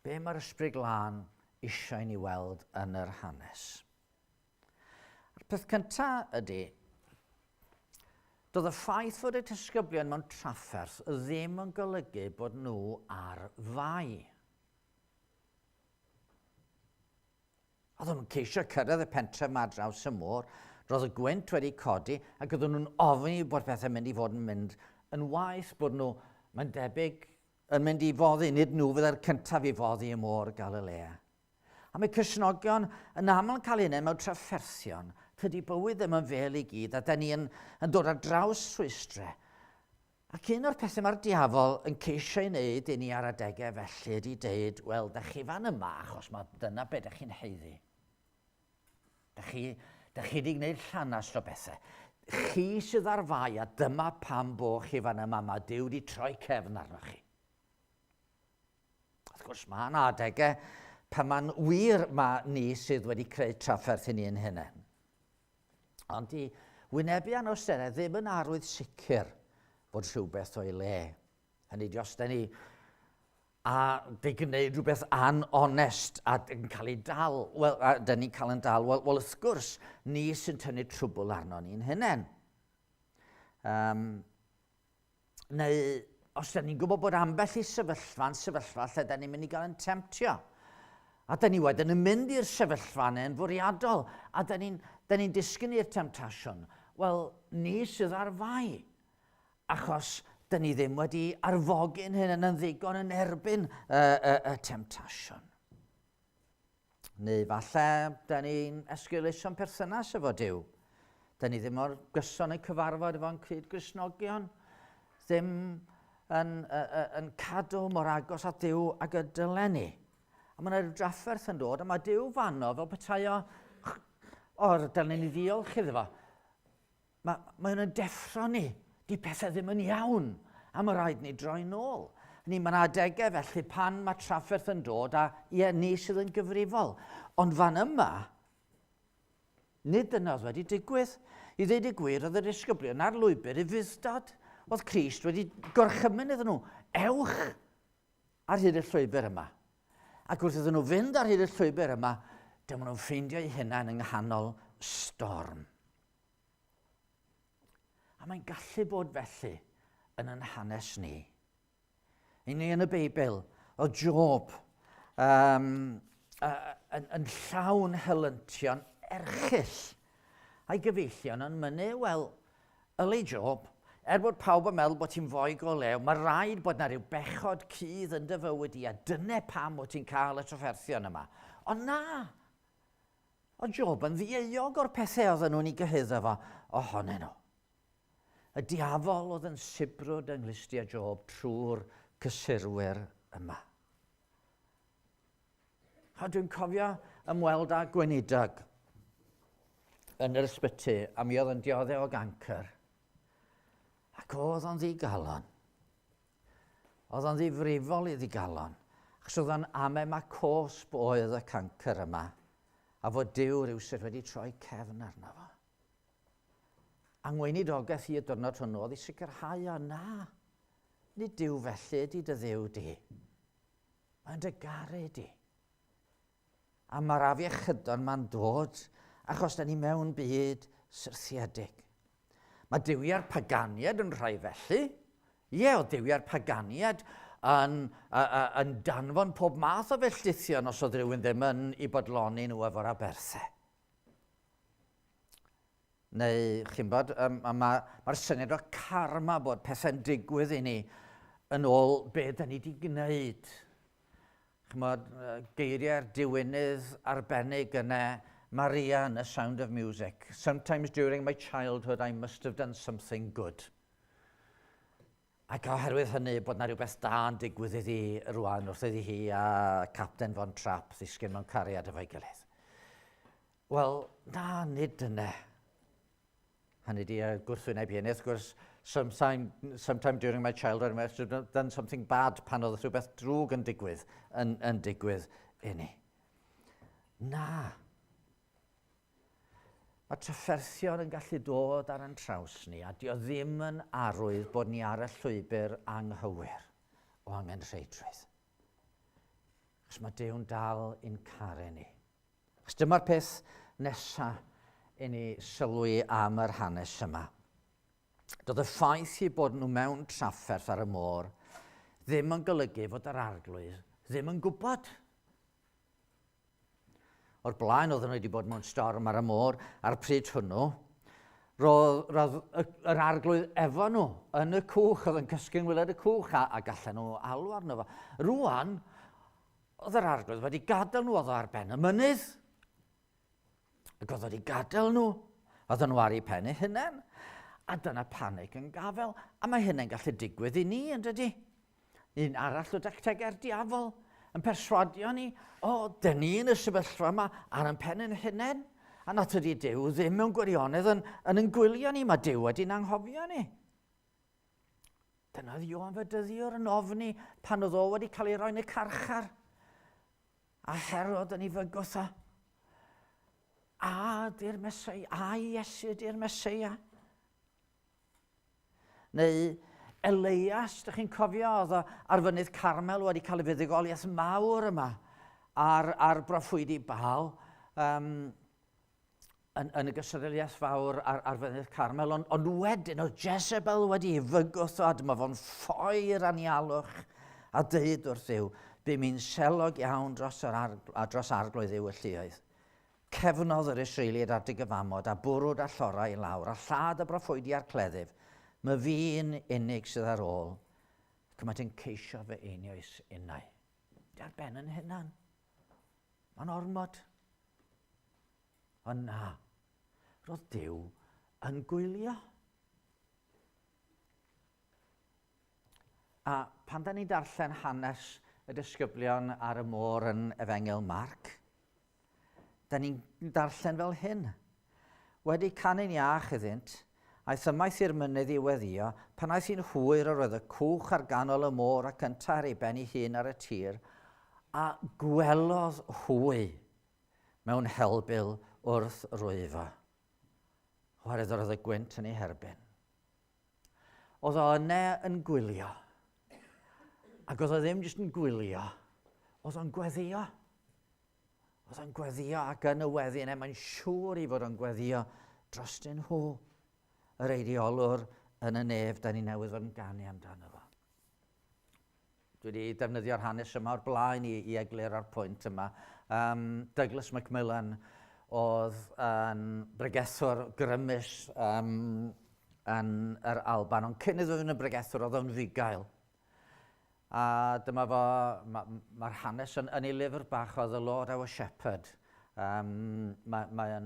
Be mae'r Ysbryd Glân eisiau ni weld yn yr hanes? A'r peth cyntaf ydy, doedd y ffaith fod y disgyblion mewn trafferth ddim yn golygu bod nhw ar fai. Oedden nhw'n ceisio cyrraedd y pentref ma draws y môr, roedd y gwynt wedi codi ac oedden nhw'n ofni bod pethau'n mynd i fod yn mynd yn waeth, bod nhw, mae'n debyg, yn mynd i foddi, nid nhw fydde'r cyntaf i foddi y môr Galilea. A mae Cristnogion yn aml yn cael hynny mewn trafferthion. Tydi bywyd ddim yn fel i gyd, a da ni yn, yn dod ar draws rhwystrau. Ac un o'r pethau mae'r diafol yn ceisio ei wneud i ni ar adegau felly ydy deud, wel, da chi fan yma achos mae dyna be da chi'n haeddu. Da chi, da chi wedi gwneud llanast o bethau. Chi sydd ar fai a dyma pam bo chi fan yma, mae Duw wedi troi cefn arnoch chi. Wrth gwrs, mae yna adegau pan mae'n wir mae ni sydd wedi creu trafferth i ni yn hunain. Ond i wynebu anawsterau ddim yn arwydd sicr fod rhywbeth o'i le. Hynny ydi, os da ni a di gwneud rhywbeth anonest a yn cael ei dal, wel, a da ni'n cael yn dal, wel, wel wrth gwrs, ni sy'n tynnu trwbl arno ni'n hunain. Um, Neu os da ni'n gwybod bod ambell i sefyllfa'n sefyllfa lle da ni'n mynd i gael yn temtio. A da ni wedyn yn mynd i'r sefyllfa yna yn fwriadol, a da ni'n ni disgyn i'r temtasiwn. Wel, ni sydd ar fai, achos da ni ddim wedi arfogi'n hyn yn ddigon yn erbyn y, y, y temtasiwn. Neu falle, da ni'n esgeuluso'n perthynas efo Duw. Da ni ddim mor gyson yn cyfarfod efo'n cyd Gristnogion, ddim yn, yn cadw mor agos at Duw ag y dylen ni. A mae yna rhyw drafferth yn dod, a mae Duw fanno fel petai o, o, dylen ni ddiolch iddo fo. Mae, mae hwn yn deffro ni. Di pethau ddim yn iawn, a mae rhaid ni droi nôl. Ni, mae'n adegau felly pan mae trafferth yn dod, a ie, ni sydd yn gyfrifol. Ond fan yma, nid dyna oedd wedi digwydd. I ddweud y gwir, oedd y disgyblion ar lwybr i fudd-dod. Oedd Crist wedi gorchymyn iddyn nhw, ewch ar hyd y llwybr yma. Ac wrth iddyn nhw fynd ar hyd y llwybr yma, dyma nhw'n ffeindio eu hunain yng nghanol storm. A mae'n gallu bod felly yn yn hanes ni. I ni yn y Beibl, o Job, um, yn, yn llawn helyntion erchyll. A'i gyfeillion yn mynnu, wel, yli Job, er bod pawb yn meddwl bod ti'n foi go lew, mae rhaid bod na rhyw bechod cudd yn dy fywyd i, a dyna pam bod ti'n cael y trafferthion yma. Ond na, Oedd Job yn ddieuog o'r pethau oedden nhw'n ei gyhuddo fo ohonyn nhw. Y diafol oedd yn sibrwd yng nghlustiau Job trwy'r cysurwyr yma. A dwi'n cofio ymweld â gweinidog yn yr ysbyty, a mi oedd yn dioddef o gancr. Ac oedd o'n ddigalon. Oedd o'n ddifrifol i ddigalon, achos oedd o'n ame ma cosb oedd y cancr yma, a fod Duw rhywsut wedi troi cefn arno fo. A ngweinidogaeth i y diwrnod hwnnw oedd i sicrhau o na, nid Duw felly ydy dy Dduw di. Mae'n dy garu di. A mae'r afiechydon ma'n dod achos da ni mewn byd syrthiedig. Mae duwiau'r paganiad yn rhai felly. Ie, oedd duwiau'r paganiad yn, yn danfon pob math o felldithion os oedd rhywun ddim yn i bodloni nhw efo'r aberthau. Neu, chi'n bod, um, mae'r ma syniad o karma bod pethau'n digwydd i ni yn ôl be da ni wedi gwneud. Chymod, geiriau'r diwinydd arbennig yna, Maria yn The Sound of Music. Sometimes during my childhood I must have done something good. Ac oherwydd hynny, bod na rhywbeth da yn digwydd iddi rwan wrth iddi hi a Capten Von Trapp ddisgyn mewn cariad efo'i gilydd. Wel, na, nid dyna. Hynny di, y gwrthwyneb hynny, wrth gwrs, sometime, sometime during my childhood I must have done something bad pan oedd rhywbeth drwg yn digwydd, yn, yn digwydd i ni. Na. Mae trafferthion yn gallu dod ar ein traws ni, a dio ddim yn arwydd bod ni ar y llwybr anghywir o angenrheidrwydd. Achos mae Duw'n dal i'n caru ni. Achos dyma'r peth nesa i ni sylwi am yr hanes yma. Doedd y ffaith eu bod nhw mewn trafferth ar y môr ddim yn golygu fod yr arglwydd ddim yn gwybod. O'r blaen oedden nhw wedi bod mewn storm ar y môr, a'r pryd hwnnw, roedd, roedd yr arglwydd efo nhw yn y cwch, oedd yn cysgu'n ngwylod y cwch, a, a gallen nhw alw arno fo. Rwan, oedd yr arglwydd wedi gadael nhw, oedd o ar ben y mynydd. Ac oedd wedi gadael nhw, oedden nhw ar eu pen eu hunain. A dyna panig yn gafel, a mae hynny'n gallu digwydd i ni, yn dydy? Un arall o dactegau'r diafol yn perswadio ni, o, oh, dyn ni yn y sefyllfa yma ar ein pen ein hunain, a na tydi Duw ddim mewn gwirionedd yn, yn yn gwylio ni, mae Duw wedi'n anghofio ni. Dyna oedd Ioan Fedyddiwr yn ofni pan oedd o wedi cael ei roi'n y carchar. A Herod yn ei fygwth o. A di'r Mesoea, a Iesu di'r Mesoea. Neu Elias, dych chi'n cofio, oedd o ar fynydd Carmel wedi cael ei fuddugoliaeth mawr yma ar, ar broffwydi Baal um, yn, yn y gystadleuaeth fawr ar, ar fynydd Carmel. Ond, ond wedyn oedd Jezebel wedi ei fygwth o, a dyma fo'n ffoi'r anialwch a dweud wrth Dduw, bu mi'n selog iawn dros, yr ar, a dros arglwydd Dduw y lluoedd. Cefnodd yr Israeliaid ar dy gyfamod, a bwrw dy allorau i lawr, a lladd y broffwydi a'r cleddyf. Myfi'n unig sydd ar ôl, ac maent yn ceisio fy einioes innau. Di ar ben yn hunan. Mae'n ormod. Ond na, roedd Duw yn gwylio. A pan da ni'n darllen hanes y disgyblion ar y môr yn Efengyl Marc, da ni'n darllen fel hyn. Wedi canu'n iach iddynt, aeth ymaith i'r mynydd i weddio, pan aeth hi'n hwyr yr oedd y cwch ar ganol y môr ac yntau ar ei ben ei hun ar y tir, a gwelodd hwy mewn helbul wrth rwyfo. Oherwydd yr oedd y gwynt yn ei herbyn. Oedd o yna yn gwylio. Ac oedd o ddim jyst yn gwylio, oedd o'n gweddio. Oedd o'n gweddio ac yn y weddi yna mae'n siŵr i fod o'n gweddio drostyn nhw, yr eiriolwr yn y nef, da ni newydd fod yn ganu amdano fo. Dwi wedi defnyddio'r hanes yma o'r blaen i, i egluro'r pwynt yma. Um, Douglas Macmillan oedd yn bregethwr grymus um, yn yr Alban, ond cyn iddo fynd yn bregethwr oedd o'n fugail. A dyma fo, mae'r ma, hanes yn, yn ei lyfr bach o The Lord Our Shepherd. Um, Mae'n mae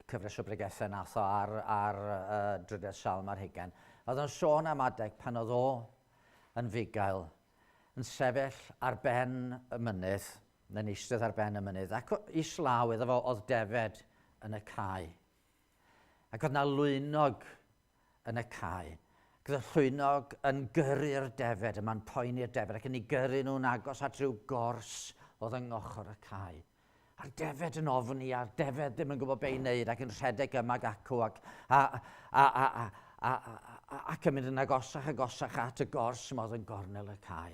cyfres o bregethau nath o ar, ar uh, drydedd salm ar hugain. Oedd o'n sôn am adeg pan oedd o yn fugail, yn sefyll ar ben y mynydd, neu'n eistedd ar ben y mynydd, ac islaw iddo fo oedd defed yn y cae. Ac oedd na lwynog yn y cae. Ac oedd y llwynog yn gyrru'r defed, yma'n poeni'r defed, ac yn ei gyrru nhw'n agos at rhyw gors oedd yng ngochr y cae. A'r defed yn ofni, a'r defed ddim yn gwybod be i wneud, ac yn rhedeg yma ac acw, ac, a, a, a, a, a, a, ac yn mynd yn agosach agosach at y gors yma oedd yn gornel y cae.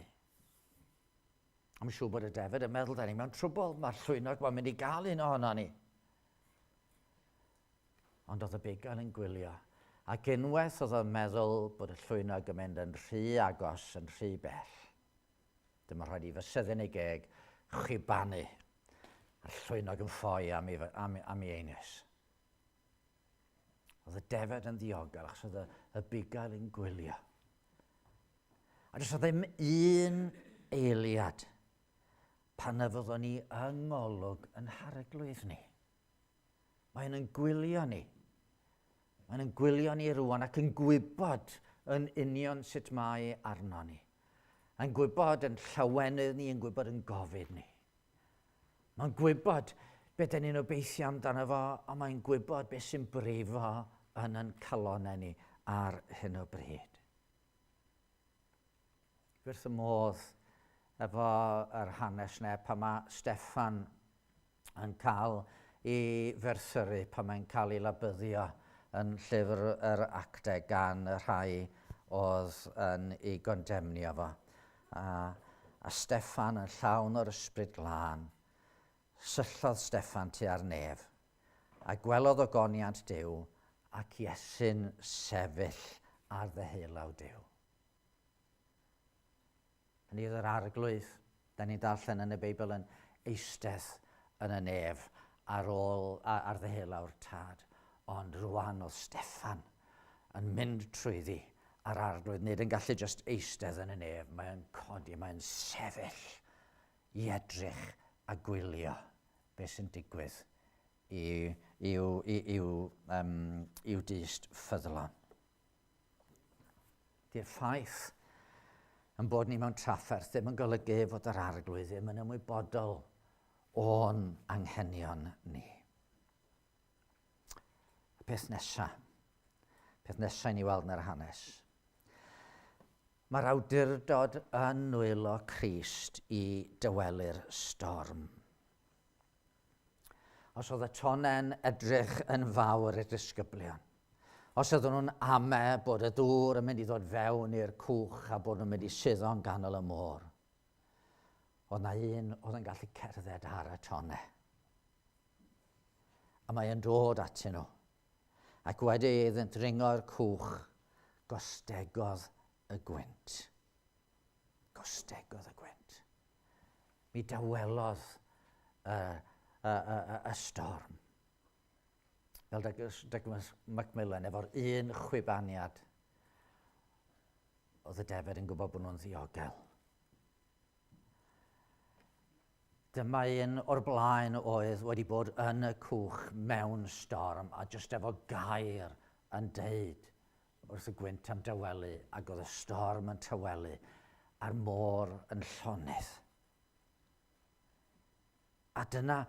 I'm siŵr bod y defed yn meddwl, da ni mewn trwbl, mae'r llwynog mae'n mynd i gael un ohono ni. Ond oedd y bugail yn gwylio, ac unwaith oedd o'n meddwl bod y llwynog yn mynd yn rhy agos, yn rhy bell. Dyma rhaid i fysedd yn ei geg chwibanu, a'r llwynog yn ffoi am ei, am, am ei einioes. Oedd y defed yn ddiogel achos oedd y, y bugail yn gwylio. A does ddim un eiliad pan na fyddwn ni yng ngolwg yn harglwydd ni. Mae'n yn gwylio ni. Mae'n yn gwylio ni rwan ac yn gwybod yn union sut mae arno ni. Yn gwybod yn llawenydd ni, yn gwybod yn gofid ni. Mae'n gwybod beth dyn ni'n obeithio amdano fo, ond mae'n gwybod beth sy'n brifo yn yn calonau ni ar hyn o bryd. Wrth y modd efo yr hanes ne pan mae Steffan yn cael ei ferthyru, pan mae'n cael ei labyddio yn llyfr yr actau gan y rhai oedd yn ei gondemnio fo. A, a Steffan yn llawn o'r ysbryd glân, syllodd Steffan tua'r nef, a gwelodd ogoniant Duw ac Iesu'n sefyll ar ddeheulaw Duw. Hynny oedd yr arglwydd, da ni'n darllen yn y Beibl yn eistedd yn y nef ar ôl ar ddeheulaw'r tad. Ond rwan oedd Steffan yn mynd trwyddi a'r arglwydd nid yn gallu just eistedd yn y nef, mae'n codi, mae'n sefyll i edrych a gwylio beth sy'n digwydd i, i'w, i'w, um, i'w dyst ffyddlon. Di'r ffaith yn bod ni mewn trafferth ddim yn golygu fod yr arglwydd ddim yn ymwybodol o'n anghenion ni. Y peth nesaf, peth nesaf i ni weld yn yr hanes, mae'r awdurdod yn nwylo Crist i dywelu'r storm. Os oedd y tonen edrych yn fawr i'r disgyblion, os oedden nhw'n ame bod y dŵr yn mynd i ddod fewn i'r cwch a bod nhw'n mynd i suddo'n ganol y môr, oedd na un oedd yn gallu cerdded ar y tone. A mae yn dod atyn nhw. Ac wedi iddynt ringo'r cwch, gostegodd y gwynt. Gostegodd y gwynt. Mi dawelodd y, y, y, y, y storm. Fel Douglas, Douglas Macmillan, efo'r un chwibaniad, oedd y defed yn gwybod bod nhw'n ddiogel. Dyma un o'r blaen oedd wedi bod yn y cwch mewn storm a jyst efo gair yn deud wrth y gwynt am dawelu, ac oedd y storm yn tawelu, a'r môr yn llonydd. A dyna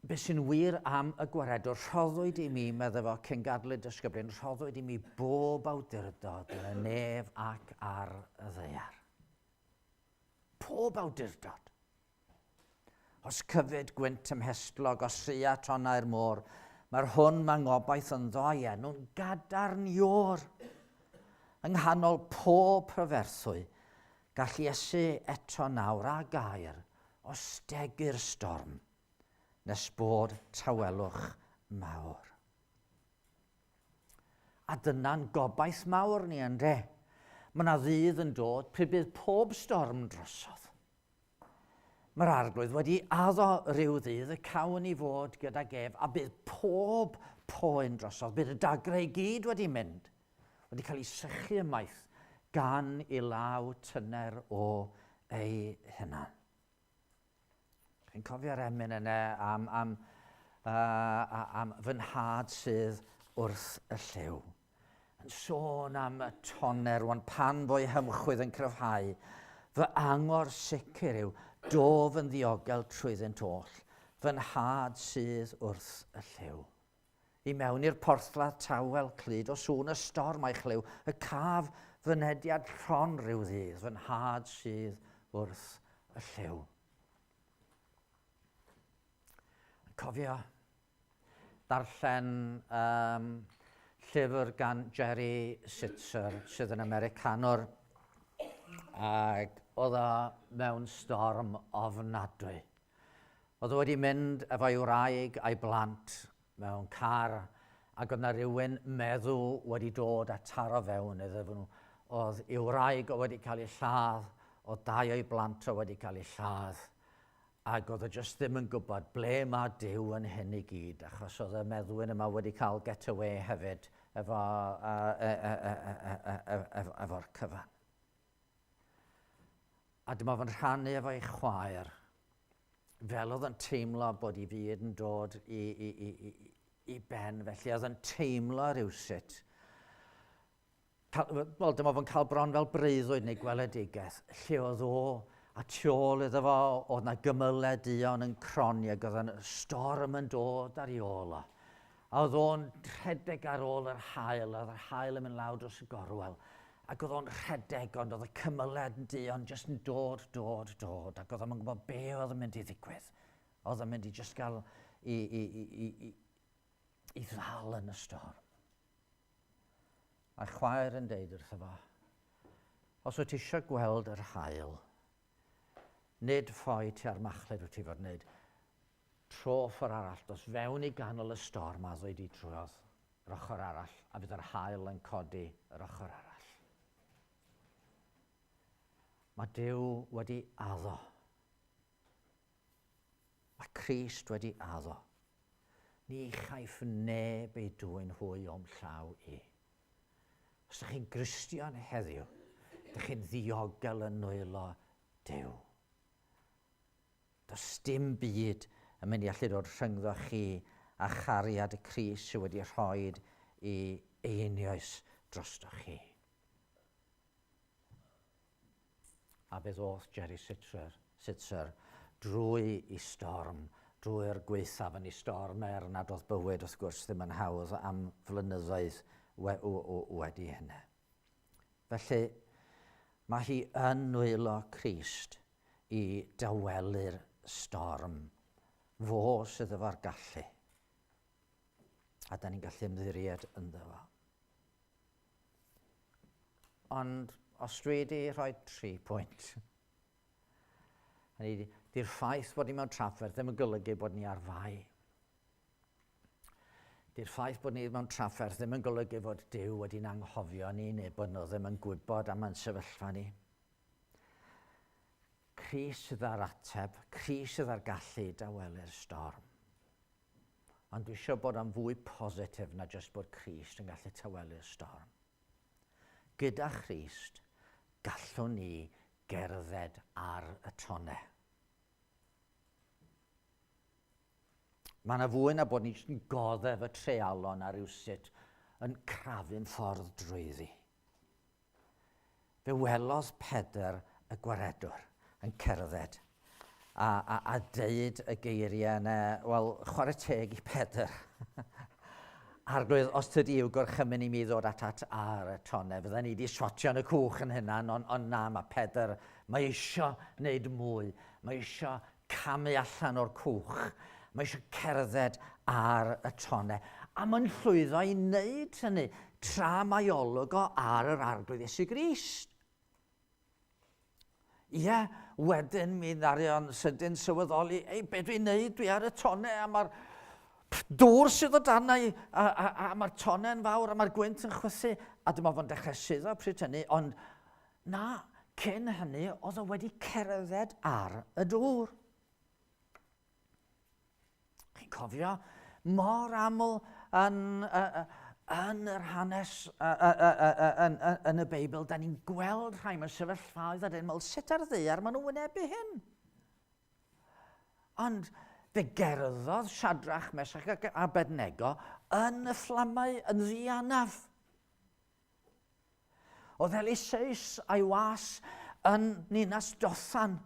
beth sy'n wir am y gwaredwr. Rhoddwyd i mi, meddai fo, cyn gadw y disgyblion, rhoddwyd i mi bob awdurdod yn y nef ac ar y ddaear. Pob awdurdod. Os cyfyd gwynt tymhestlog, os rhua tonnau'r môr, mae'r hwn mae ngobaith ynddo a'i enw'n gadarn iôr. Yng nghanol pob rhyferthwy, gall Iesu eto nawr a gair ostegu'r storm, nes bod tawelwch mawr. A dyna'n gobaith mawr ni, ynde? Mae yna ddydd yn dod pryd bydd pob storm drosodd. Mae'r arglwydd wedi addo rhyw ddydd y cawn i fod gydag ef, a bydd pob poen drosodd, bydd y dagrau i gyd wedi mynd, wedi cael ei sychu ymaith gan i law tyner o ei hunan. Chi'n cofio'r emyn yna am, am, uh, am fy nhad sydd wrth y llew. Yn sôn am y toner rwan pan fo'i hymchwydd yn cryfhau, fy angor sicr yw dof yn ddiogel trwyddynt oll, fy nhad sydd wrth y llyw. I mewn i'r porthladd tawel clyd o sŵn y storm a'i chlyw, y caf fynediad rhon rhyw ddydd, fy nhad sydd wrth y llyw. Cofio darllen um, llyfr gan Jerry Sitzer, sydd yn Americanwr, ac oedd o mewn storm ofnadwy. Oedd o wedi mynd efo'i wraig a'i blant mewn car, ac oedd na rhywun meddw wedi dod a taro fewn iddyn nhw. Oedd ei wraig o wedi cael ei lladd, oedd dau o'i blant o wedi cael ei lladd. Ac oedd o jyst ddim yn gwybod ble mae Duw yn hyn i gyd, achos oedd y meddwyn yma wedi cael get away hefyd efo, efo'r cyfan. A dyma fo'n rhannu efo'i chwaer, fel oedd yn teimlo bod ei fyd yn dod i, i, i, i, i ben, felly oedd yn teimlo rhywsut. Wel, dyma fo'n cael bron fel breuddwyd neu gweledigaeth, lle oedd o, a tu ôl iddo fo, oedd na gymylau duon yn cronni ac oedd yna storm yn dod ar ei ôl o. A oedd o'n rhedeg ar ôl yr haul, oedd yr haul yn mynd lawr dros y gorwel. Ac oedd o'n rhedeg, ond oedd y cymylau duon jyst yn dod, dod, dod, ac oedd o'n gwybod be oedd yn mynd i ddigwydd. Oedd o'n mynd i jyst gael i, i, i, i, i, i ddal yn y storm. Mae chwaer yn deud wrtho fo, os wyt ti eisiau gweld yr haul, nid ffoi tua'r machlud wyt ti fod wneud, tro ffordd arall, dos fewn i ganol y storm a ddwy di drwodd yr ochr arall, a bydd yr haul yn codi yr ochr arall. Mae Duw wedi addo. Mae Crist wedi addo. Ni chaiff neb ei dwyn hwy o'm llaw i. Os ydych chi'n Gristion heddiw, ydych chi'n ddiogel yn nwylo Duw. Does dim byd yn mynd i allu dod rhyngddo chi a chariad y Crist sydd wedi rhoi i einioes drosto chi. A fe ddoth Jerry Sitzer, Sitzer drwy i storm, drwy'r gwaethaf yn ei storm, er nad oedd bywyd wrth gwrs ddim yn hawdd am flynyddoedd we, wedi hynny. Felly, mae hi yn nwylo Crist i dawelu'r storm. Fo sydd efo'r gallu. A da ni'n gallu ymddiried ynddo fo. Ond os dwi wedi rhoi 3 pwynt, hynny di'r ffaith bod ni mewn trafferth ddim yn golygu bod ni ar fai. Di'r ffaith bod ni mewn trafferth ddim yn golygu fod Duw wedi'n anghofio ni neu bod nhw ddim yn gwybod am ein sefyllfa ni. Crist sydd â'r ateb, Crist sydd â'r gallu i dawelu'r storm. Ond dwi eisiau bod yn fwy positif na jyst bod Crist yn gallu tawelu'r storm. Gyda Christ, gallwn ni gerdded ar y tonnau. Mae yna fwy na bod ni jyst yn goddef y treialon a rhywsut yn crafu'n ffordd drwyddi. Fe welodd Pedr y Gwaredwr yn cerdded a, a, a deud y geiriau yna, wel, chwarae teg i Pedr. Arglwydd, os tydi yw gorchymyn i mi ddod at at ar y tonau, fydda ni wedi swatio yn y cwch yn hynna, ond on, na, mae Pedr, mae eisiau wneud mwy, mae eisiau camu allan o'r cwch, mae eisiau cerdded ar y tonau, a mae'n llwyddo i wneud hynny tra mae olwg o ar yr Arglwydd Iesu Grist. Ie, wedyn mi ddarion sydyn sylweddoli, ei, be dwi'n neud, dwi ar y tonau a mae'r dŵr sydd o dan i, a, a, a mae'r tonau'n fawr a mae'r gwynt yn chwythu, a dyma fo'n dechrau suddo pryd hynny, ond na, cyn hynny, oedd o wedi cerdded ar y dŵr. Chi'n cofio mor aml yn, yn yr hanes, yn, yn y Beibl, da ni'n gweld rhai mewn sefyllfaoedd a dyn meddwl, sut ar ddaear maen nhw'n wynebu hyn? Ond fe gerddodd Shadrach, Meshach ac Abednego yn y fflamau yn ddianaf. Oedd Eliseus a'i was yn ninas Dothan,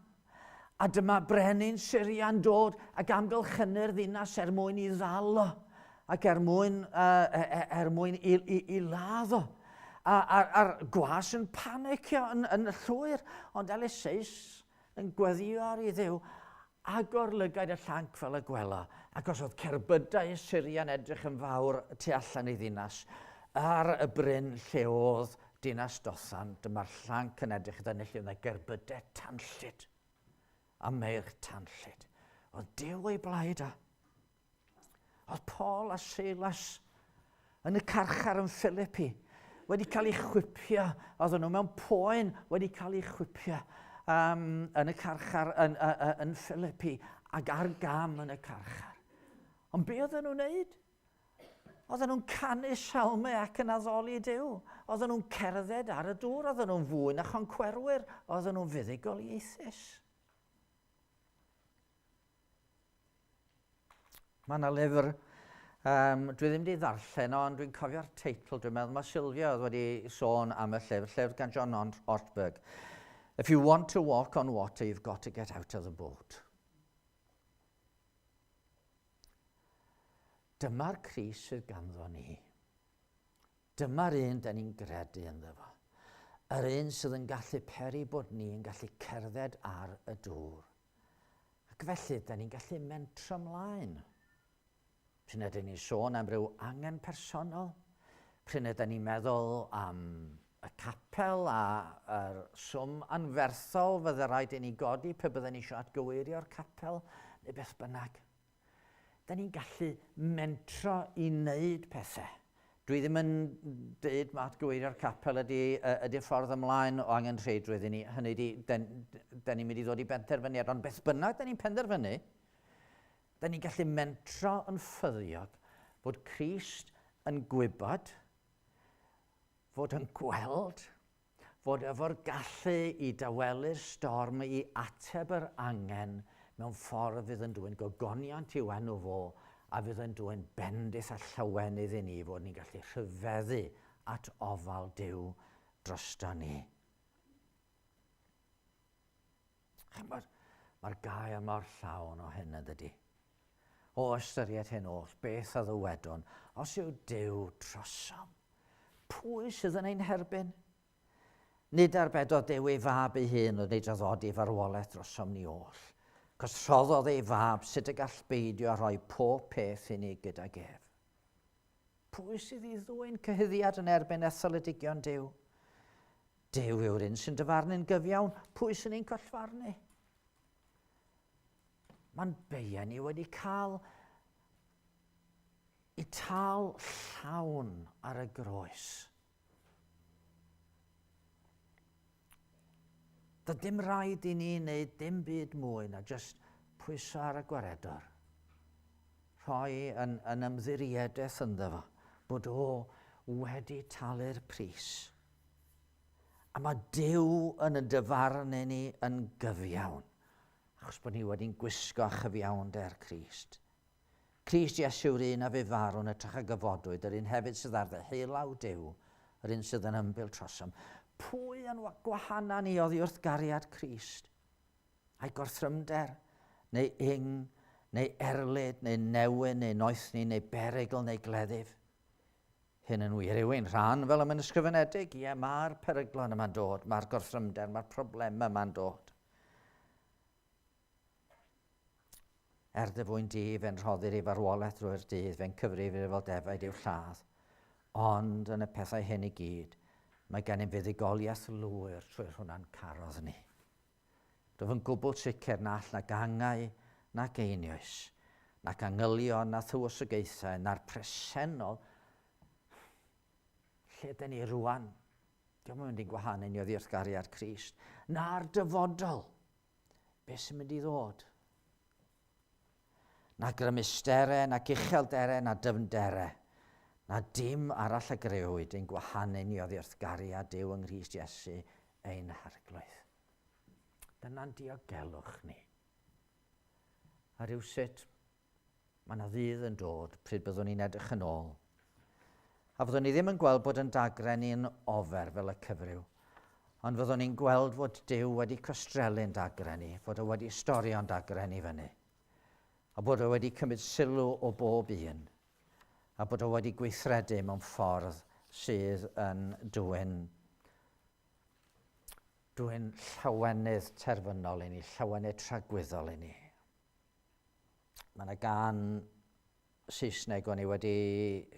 a dyma brenin Syria'n dod ac amgylchynu'r ddinas er mwyn i ddal o, ac er mwyn, uh, er mwyn i, i, i ladd o. A'r gwas yn panicio yn, yn llwyr, ond Eliseus yn gweddïo ar ei Dduw, agor lygaid y llanc fel y gwela, ac os oedd cerbydau Syria'n edrych yn fawr tu allan i ddinas, ar y bryn lle oedd dinas Dothan, dyma'r llanc yn edrych i fyny lle oedd yna gerbydau tanllyd a meirch tanllyd. Oedd Duw o'i blaid o. Oedd Paul a Silas yn y carchar yn Philippi wedi cael eu chwipio, oedden nhw mewn poen wedi cael eu chwipio. yn y carchar yn, yn, yn Philippi ac ar gam yn y carchar. Ond be oedden nhw'n wneud? Oedden nhw'n canu salmau ac yn addoli Duw. Oedden nhw'n cerdded ar y dŵr, oedden nhw'n fwy na choncwerwyr, oedden nhw'n fuddugoliaethus. Mae yna lyfr, dwi ddim wedi ddarllen o, ond dwi'n cofio'r teitl, dwi'n meddwl mae Sylvia oedd wedi sôn am y llyfr, llyfr gan John Ortberg. If you want to walk on water, you've got to get out of the boat. Dyma'r Crist sydd ganddo ni. Dyma'r un da ni'n gredu ynddo fo. Yr un sydd yn gallu peri bod ni yn gallu cerdded ar y dŵr. Ac felly, da ni'n gallu mentro ymlaen. Pryn ydyn ni'n sôn am ryw angen personol, pryn ydyn ni'n meddwl am y capel a'r swm anferthol fydde rhaid i ni godi pe bydden ni eisiau atgyweirio'r capel, neu beth bynnag. Da ni'n gallu mentro i wneud pethau. Dwi ddim yn dweud mae atgyweirio'r capel ydy, ydy'r ffordd ymlaen o angenrheidrwydd i ni. Hynny ydy, da, da ni'n mynd i ddod i benderfyniad, ond beth bynnag da ni'n penderfynu, da ni'n gallu mentro yn ffyddiog bod Crist yn gwybod, fod yn gweld, fod efo'r gallu i dawelu'r storm, i ateb yr angen mewn ffordd fydd yn dwyn gogoniant i'w enw fo a fydd yn dwyn bendith a llawenydd i ni fod ni'n gallu rhyfeddu at ofal Duw drosto ni. Chymod, mae'r gair mor llawn o hyn yn dydy. O ystyried hyn oll, beth a ddywedwn, os yw Duw trosom, pwy sydd yn ein herbyn? Nid arbedodd Duw ei fab ei hun, ond ei draddodi farwolaeth drosom ni oll. Cos rhoddodd ei fab, sut y gall beidio â rhoi pob peth i ni gydag ef? Pwy sydd i ddwyn cyhuddiad yn erbyn etholedigion Duw? Duw yw'r un sy'n dyfarnu'n gyfiawn, pwy sy'n ein collfarnu? Mae'n beia ni wedi cael i tal llawn ar y groes. Doedd dim rhaid i ni wneud dim byd mwy na jyst pwyso ar y gwaredwr. Rhoi yn, yn ymddiriedaeth ynddo fo, bod o wedi talu'r pris. A mae Duw yn y dyfarnu ni yn gyfiawn, achos bod ni wedi'n gwisgo â chyfiawnder Crist. Crist Iesu yw'r un a fu farw yn hytrach a gyfodwyd, yr un hefyd sydd ar ddeheulaw Duw, yr un sydd yn ymbil trosom. Pwy yn gwahana ni oddi wrth gariad Crist? Ai gorthrymder, neu ing, neu erlid, neu newyn, neu noethni, neu berygl, neu gleddyf? Hyn yn wir yw ein rhan fel y mae'n ysgrifenedig. Ie, mae'r peryglon yma'n dod, mae'r gorthrymder, mae'r problemau yma'n dod. Er dy fwyn di, fe'n rhoddir i farwolaeth drwy'r dydd, fe'n cyfrifir fel defaid i'w lladd. Ond yn y pethau hyn i gyd, mae gennym fuddugoliaeth lwyr trwy'r hwnna'n carodd ni. Rwyf yn gwbl sicr na all na gangau nac einioes, nac angylion na thywysogaethau, na'r presennol, lle dyn ni rwan, diolch yn mynd i'n gwahanu ni oddi wrth gariad Crist, na'r dyfodol, beth sy'n mynd i ddod? Na grymustere, na ucheldere, na dyfndere, na dim arall a grëwyd ein gwahanu ni oddi wrth gariad Duw yng Nghrist Iesu ein Harglwydd. Dyna'n diogelwch ni. A rhywsut, mae yna ddydd yn dod pryd byddwn ni'n edrych yn ôl. A fyddwn ni ddim yn gweld bod yn dagre ni'n ofer fel y cyfryw, ond fyddwn ni'n gweld fod Duw wedi costrelu'n dagre ni, fod o wedi storio'n dagre ni fyny, a bod o wedi cymryd sylw o bob un, a bod o wedi gweithredu mewn ffordd sydd yn dwyn dwyn llawenydd terfynol i ni, llawenydd tragwyddol i ni. Mae yna gan Saesneg o'n i wedi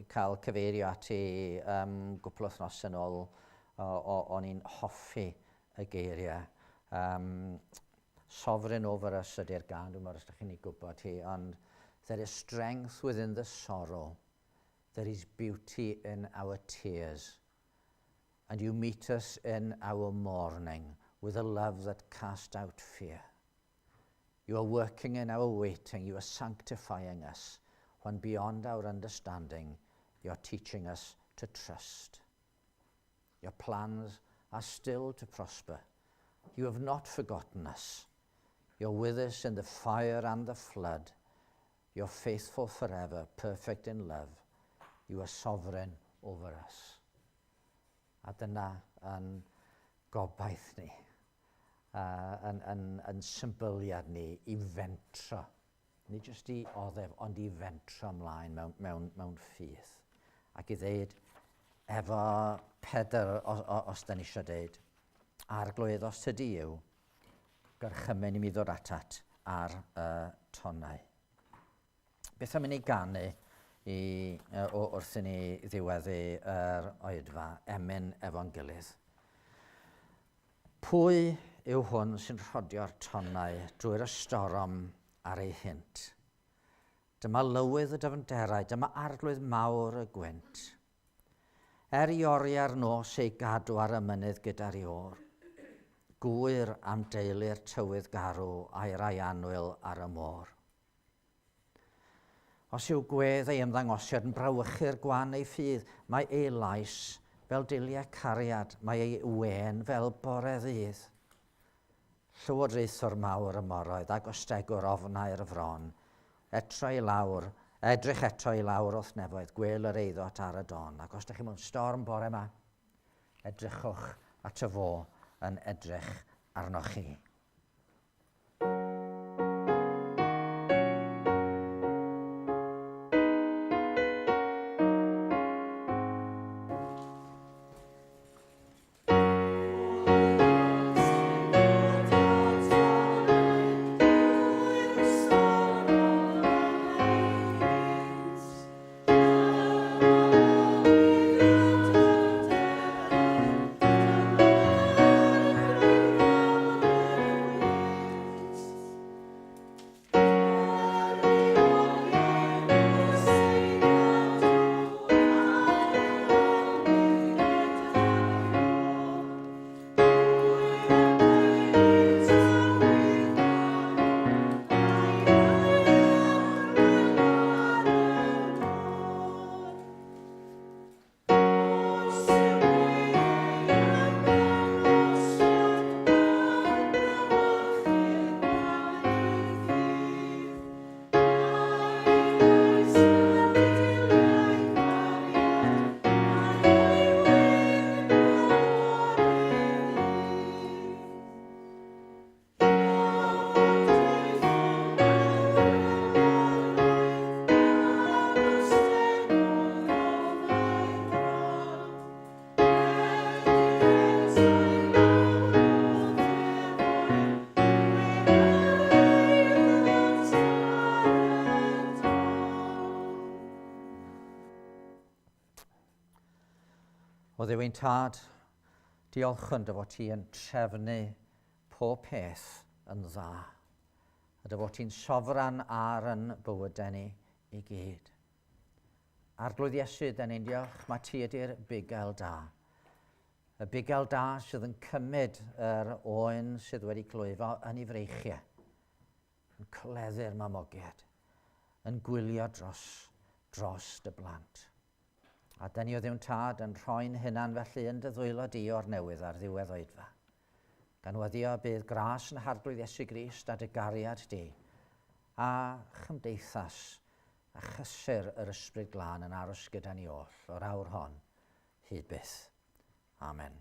cael cyfeirio ati um, gwpl o wythnos yn ôl, o'n i'n hoffi y geiriau. Um, Sovereign over us ydy'r gan, dwi'n meddwl os ydych chi'n ei gwybod hi, ond there is strength within the sorrow, there is beauty in our tears, and you meet us in our mourning. with a love that cast out fear. You are working in our waiting. You are sanctifying us when beyond our understanding, you're teaching us to trust. Your plans are still to prosper. You have not forgotten us. You're with us in the fire and the flood. You're faithful forever, perfect in love. You are sovereign over us. A dyna yn gobaith ni, yn, yn, yn symbyliad ni i fentro. Nid jyst i oddef, ond i fentro ymlaen mewn, mewn, mewn ffydd. Ac i ddeud, efo Pedr, os, os da ni eisiau deud, arglwydd os tydi yw, gorchymyn i mi ddod atat ar y tonnau. Beth am i ni ganu i, o, wrth i ni ddiweddu yr oedfa emyn efo'n gilydd? Pwy yw hwn sy'n rhodio'r tonnau drwy'r ystorom ar ei hynt? Dyma lywydd y dyfnderau, dyma arglwydd mawr y gwynt. Er i oriau'r nos ei gadw ar y mynydd gyda'r iôr, gŵyr am deulu'r tywydd garw a'i rai annwyl ar y môr. Os yw gwedd ei ymddangosiad yn brawychu'r gwan ei ffydd, mae ei lais fel diliau cariad, mae ei wên fel bore ddydd. Llywodraethwr mawr y moroedd a gostegwr ofnau'r fron, etro i lawr, edrych eto i lawr wrth nefoedd, gwel yr eiddot ar y don. Ac os ydych chi mewn storm bore yma, edrychwch at y fo yn edrych arnoch chi. O Dduw ein Tad, diolchwn dy fod ti yn trefnu pob peth yn dda, a dy fod ti'n sofran ar yn bywydau ni i gyd. Arglwydd Iesu, da ni'n diolch, mae ti ydy'r bugail da. Y bugail da sydd yn cymryd yr oen sydd wedi glwyfo yn ei freichiau, yn coleddu'r mamogiad, yn gwylio dros, dros dy blant. A da ni o Dduw'n Tad yn rhoi'n hunan felly yn dy ddwylo di o'r newydd ar ddiwedd oedfa. Gan weddio bydd gras yn Harglwydd Iesu Grist a dy gariad di, a chymdeithas a chysur yr Ysbryd Glân yn aros gyda ni oll o'r awr hon hyd byth. Amen.